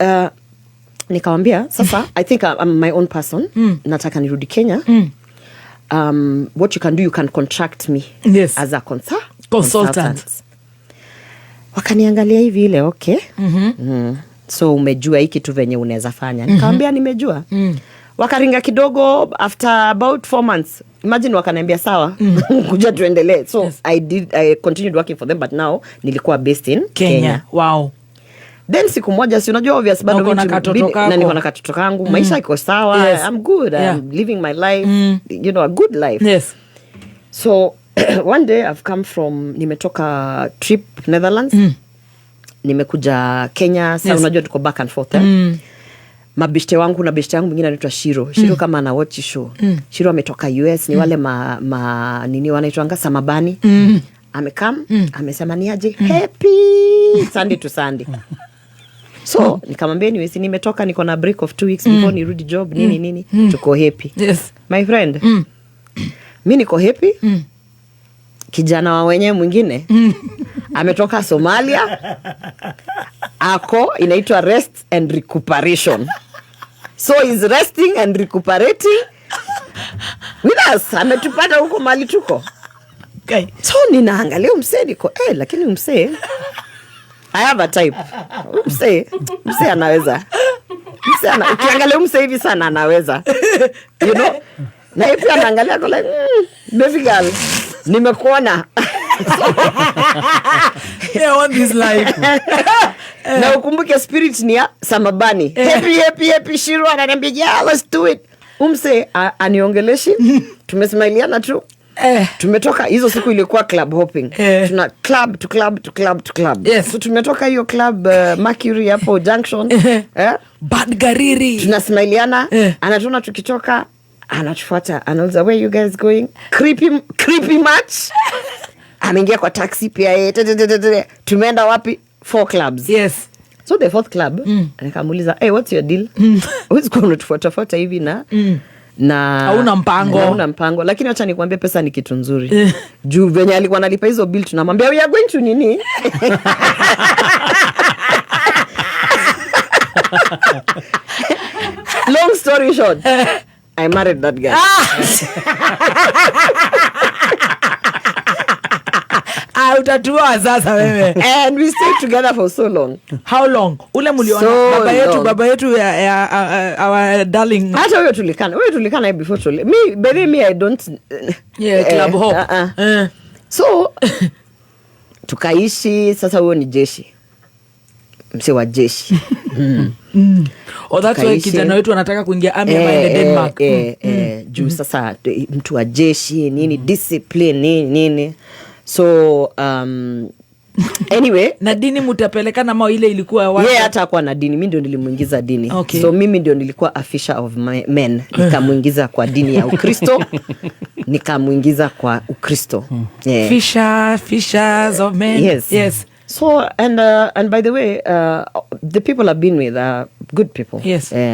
nikawambia sasa, I think I'm my own person, nataka nirudi Kenya. What you can do, you can contract me as a Consultant. Wakaniangalia hivi ile, "Okay. So umejua hii kitu venye unaweza fanya?" Nikawambia nimejua. Wakaringa kidogo. After about 4 months, imagine, wakaniambia, "Sawa, kuja tuendelee." So I continued working for them, but now nilikuwa based in Kenya. Kenya. Then siku moja, si unajua, obvious, bado Na uko na mimi katoto na kako. niko na katoto kangu, maisha iko sawa. I'm good. I'm living my life, a good life. So one day I've come from, nimetoka trip Netherlands, nimekuja Kenya sa unajua tuko back and forth, eh? Mabeshte wangu na beshte yangu mwingine anaitwa Shiro. Shiro, kama ana watch show, Shiro ametoka US, ni wale ma nini wanaitwanga samabani. Amekam, amesema, "Ni aje? Happy Sunday to Sunday." So nikamwambia, "Anyway, si nimetoka, niko na break of 2 weeks before nirudi job, nini nini, tuko happy." My friend, mi niko happy, kijana wa wenyewe mwingine ametoka Somalia, ako inaitwa rest and recuperation, so he's resting and recuperating with us. Ametupata huko mali tuko. So ninaangalia msee, niko, "Eh, lakini msee, I have a type. Huyu msee anaweza. Msee ukiangalia huyu msee hivi sana anaweza." Na yeye pia anaangalia, ako like, "Baby girl, nimekuona." I want this life. Na ukumbuke spirit ni ya samabani, happy, happy, happy. Shiru ananiambia, "Yeah, let's do it." Umse aniongeleshi, tumesmailiana tu. Tumetoka hizo siku ilikuwa club hopping. Tuna club to club to club to club. So tumetoka hiyo club, Mercury hapo junction, eh? Bad gariri. Tunasmailiana. Anatuona tukitoka, anatufuata, anauliza, "Where you guys going?" Creepy, creepy much. Ameingia kwa taxi pia yeye. Te, te, te, te, te. Tumeenda wapi? Four clubs. So the fourth club, nikamuuliza, "Hey, what's your deal? Huwezi kuwa unatufuatafuata hivi na Hauna mpango. Na hauna mpango." Lakini wacha nikwambie, pesa ni kitu nzuri, juu venye alikuwa analipa hizo bill, tunamwambia we are going to nini. Long story short, I married that guy. Ah, utatua sasa wewe. And we stayed together for so long. How long? Ule mliona So baba yetu, long. Baba yetu ya our darling. Hata huyo tulikana before me, baby, me, I don't Yeah, club hop. Uh-uh. So tukaishi. Sasa huyo ni jeshi, mse wa jeshi. Oh, that's why Tukaishi. Kijana wetu anataka kuingia army ama aende Denmark. Juu sasa mtu wa jeshi nini, discipline, nini nini. So anyway. Na dini mutapelekana ma ile ilikuwa Yeye hata akuwa na dini, mi ndio nilimuingiza dini. So mimi ndio nilikuwa a fisher of my men, nikamuingiza kwa dini ya Ukristo, nikamuingiza kwa Ukristo, yeah. Fishers of men. Yes. So and by the way, the people I've been with are good people.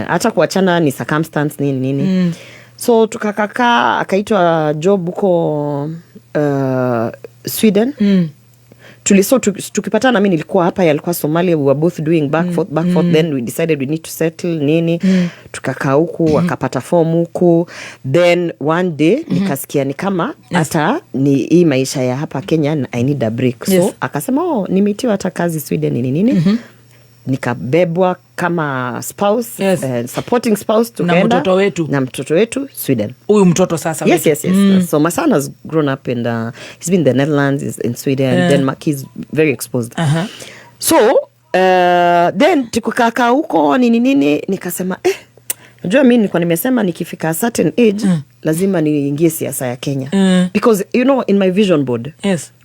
Hata kuachana ni circumstance, nini nini. So tukakakaa, akaitwa job huko Sweden. So tukipatana, mi nilikuwa hapa, yalikuwa Somalia. We were both doing back forth, back forth. Then we decided we need to settle, nini. Tukakaa huku, akapata form huku. Then one day nikasikia ni kama hata ni hii maisha ya hapa Kenya, I need a break. So akasema, "Oh, nimeitiwa hata kazi Sweden," nini nini. Nikabebwa kama spouse, supporting spouse, tukaenda Mtoto wetu. Na mtoto wetu Sweden. Huyu mtoto sasa Yes. wetu. Yes. So my son has grown up and he's been in the Netherlands, he's in Sweden, Denmark. He's very exposed. So then tukakaa huko, nini nini, nikasema, eh, najua mi nilikuwa nimesema nikifika a certain age lazima niingie siasa ya Kenya, because you know in my vision board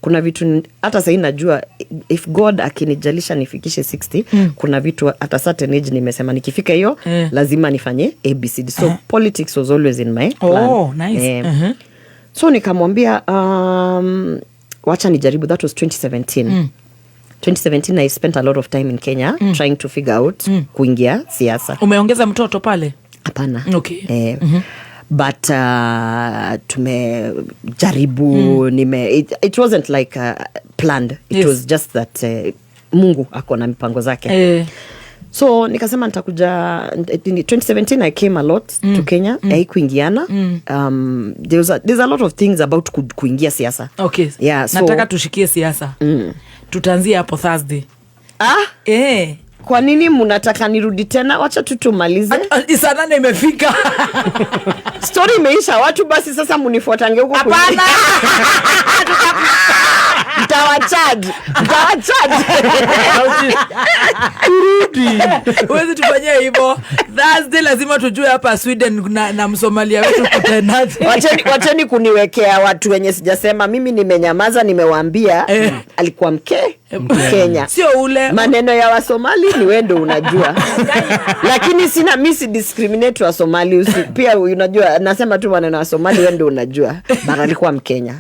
kuna vitu hata sahii najua if God akinijalisha nifikishe 60, kuna vitu at a certain age nimesema nikifika hiyo lazima nifanye ABCD. So politics was always in my plan. Oh, nice. So nikamwambia, "Wacha nijaribu." That was 2017. 2017 I spent a lot of time in Kenya trying to figure out kuingia siasa. Umeongeza mtoto pale? Hapana. Okay. But tumejaribu, it wasn't like planned. It was just that Mungu ako na mipango zake. So nikasema nitakuja in 2017. I came a lot to Kenya. Haikuingiana. There's a lot of things about kuingia siasa. Yeah, so, Nataka tushikie siasa. Tutaanzia hapo Thursday. Ah, kwa nini mnataka nirudi tena? Wacha tu tumalize. Saa 8 imefika. Story imeisha, watu basi sasa munifuatange huko. Hapana. Mtawacharge, mtawacharge. Huwezi tufanyia hivyo. Thursday lazima tujue hapa Sweden na Msomalia wetu kutendaje. Wacheni, wacheni kuniwekea watu wenye sijasema. Mimi nimenyamaza, nimewaambia alikuwa mke Kenya. Sio ule. Maneno ya Wasomali ni wendo unajua, lakini sina, mi si discriminate Wasomali. Pia unajua nasema tu maneno ya Wasomali, wendo unajua, but alikuwa Mkenya.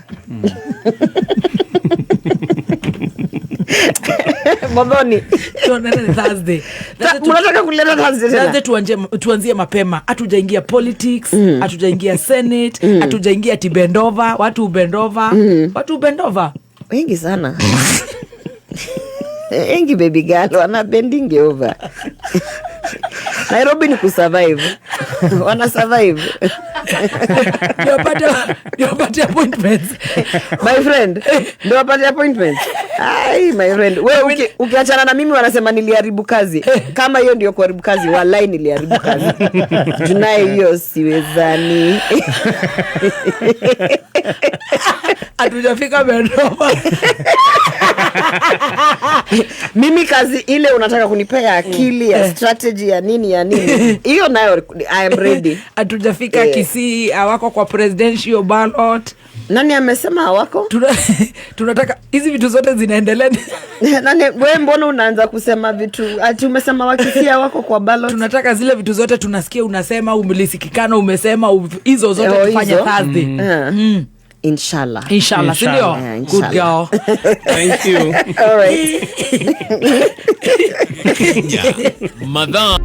Modhoni. Tuonane Thursday. Mnataka kuleta Thursday tena? Thursday tuanzie mapema. Hatujaingia politics, hatujaingia senate, hatujaingia tibendova, watu ubendova, watu ubendova. Wengi sana, wengi, baby girl, wana bending over. Nairobi ni kusurvive, wana survive. Ndio wapate appointments. My friend, ndo wapate appointment. Ai, my friend, we ukiachana na mimi wanasema niliharibu kazi. Kama hiyo ndio kuharibu kazi, walai niliharibu kazi, junaye hiyo siwezani. Hatujafika Bendoma. Mimi kazi ile unataka kunipea akili ya strategy ya nini ya nini, hiyo nayo I am ready. Hatujafika Kisii, hawako kwa presidential ballot. Nani amesema hawako? Tunataka hizi vitu zote zinaendelea. Nani we, mbona unaanza kusema vitu ati umesema Wakisii hawako kwa ballot? Tunataka zile vitu zote tunasikia unasema, umelisikikana umesema, hizo zote Oh, tufanye hizo? Thursday. Inshallah. Inshallah, si ndio? Yeah, Good inshallah. girl. Thank you. All right. Kenya. Madhaa.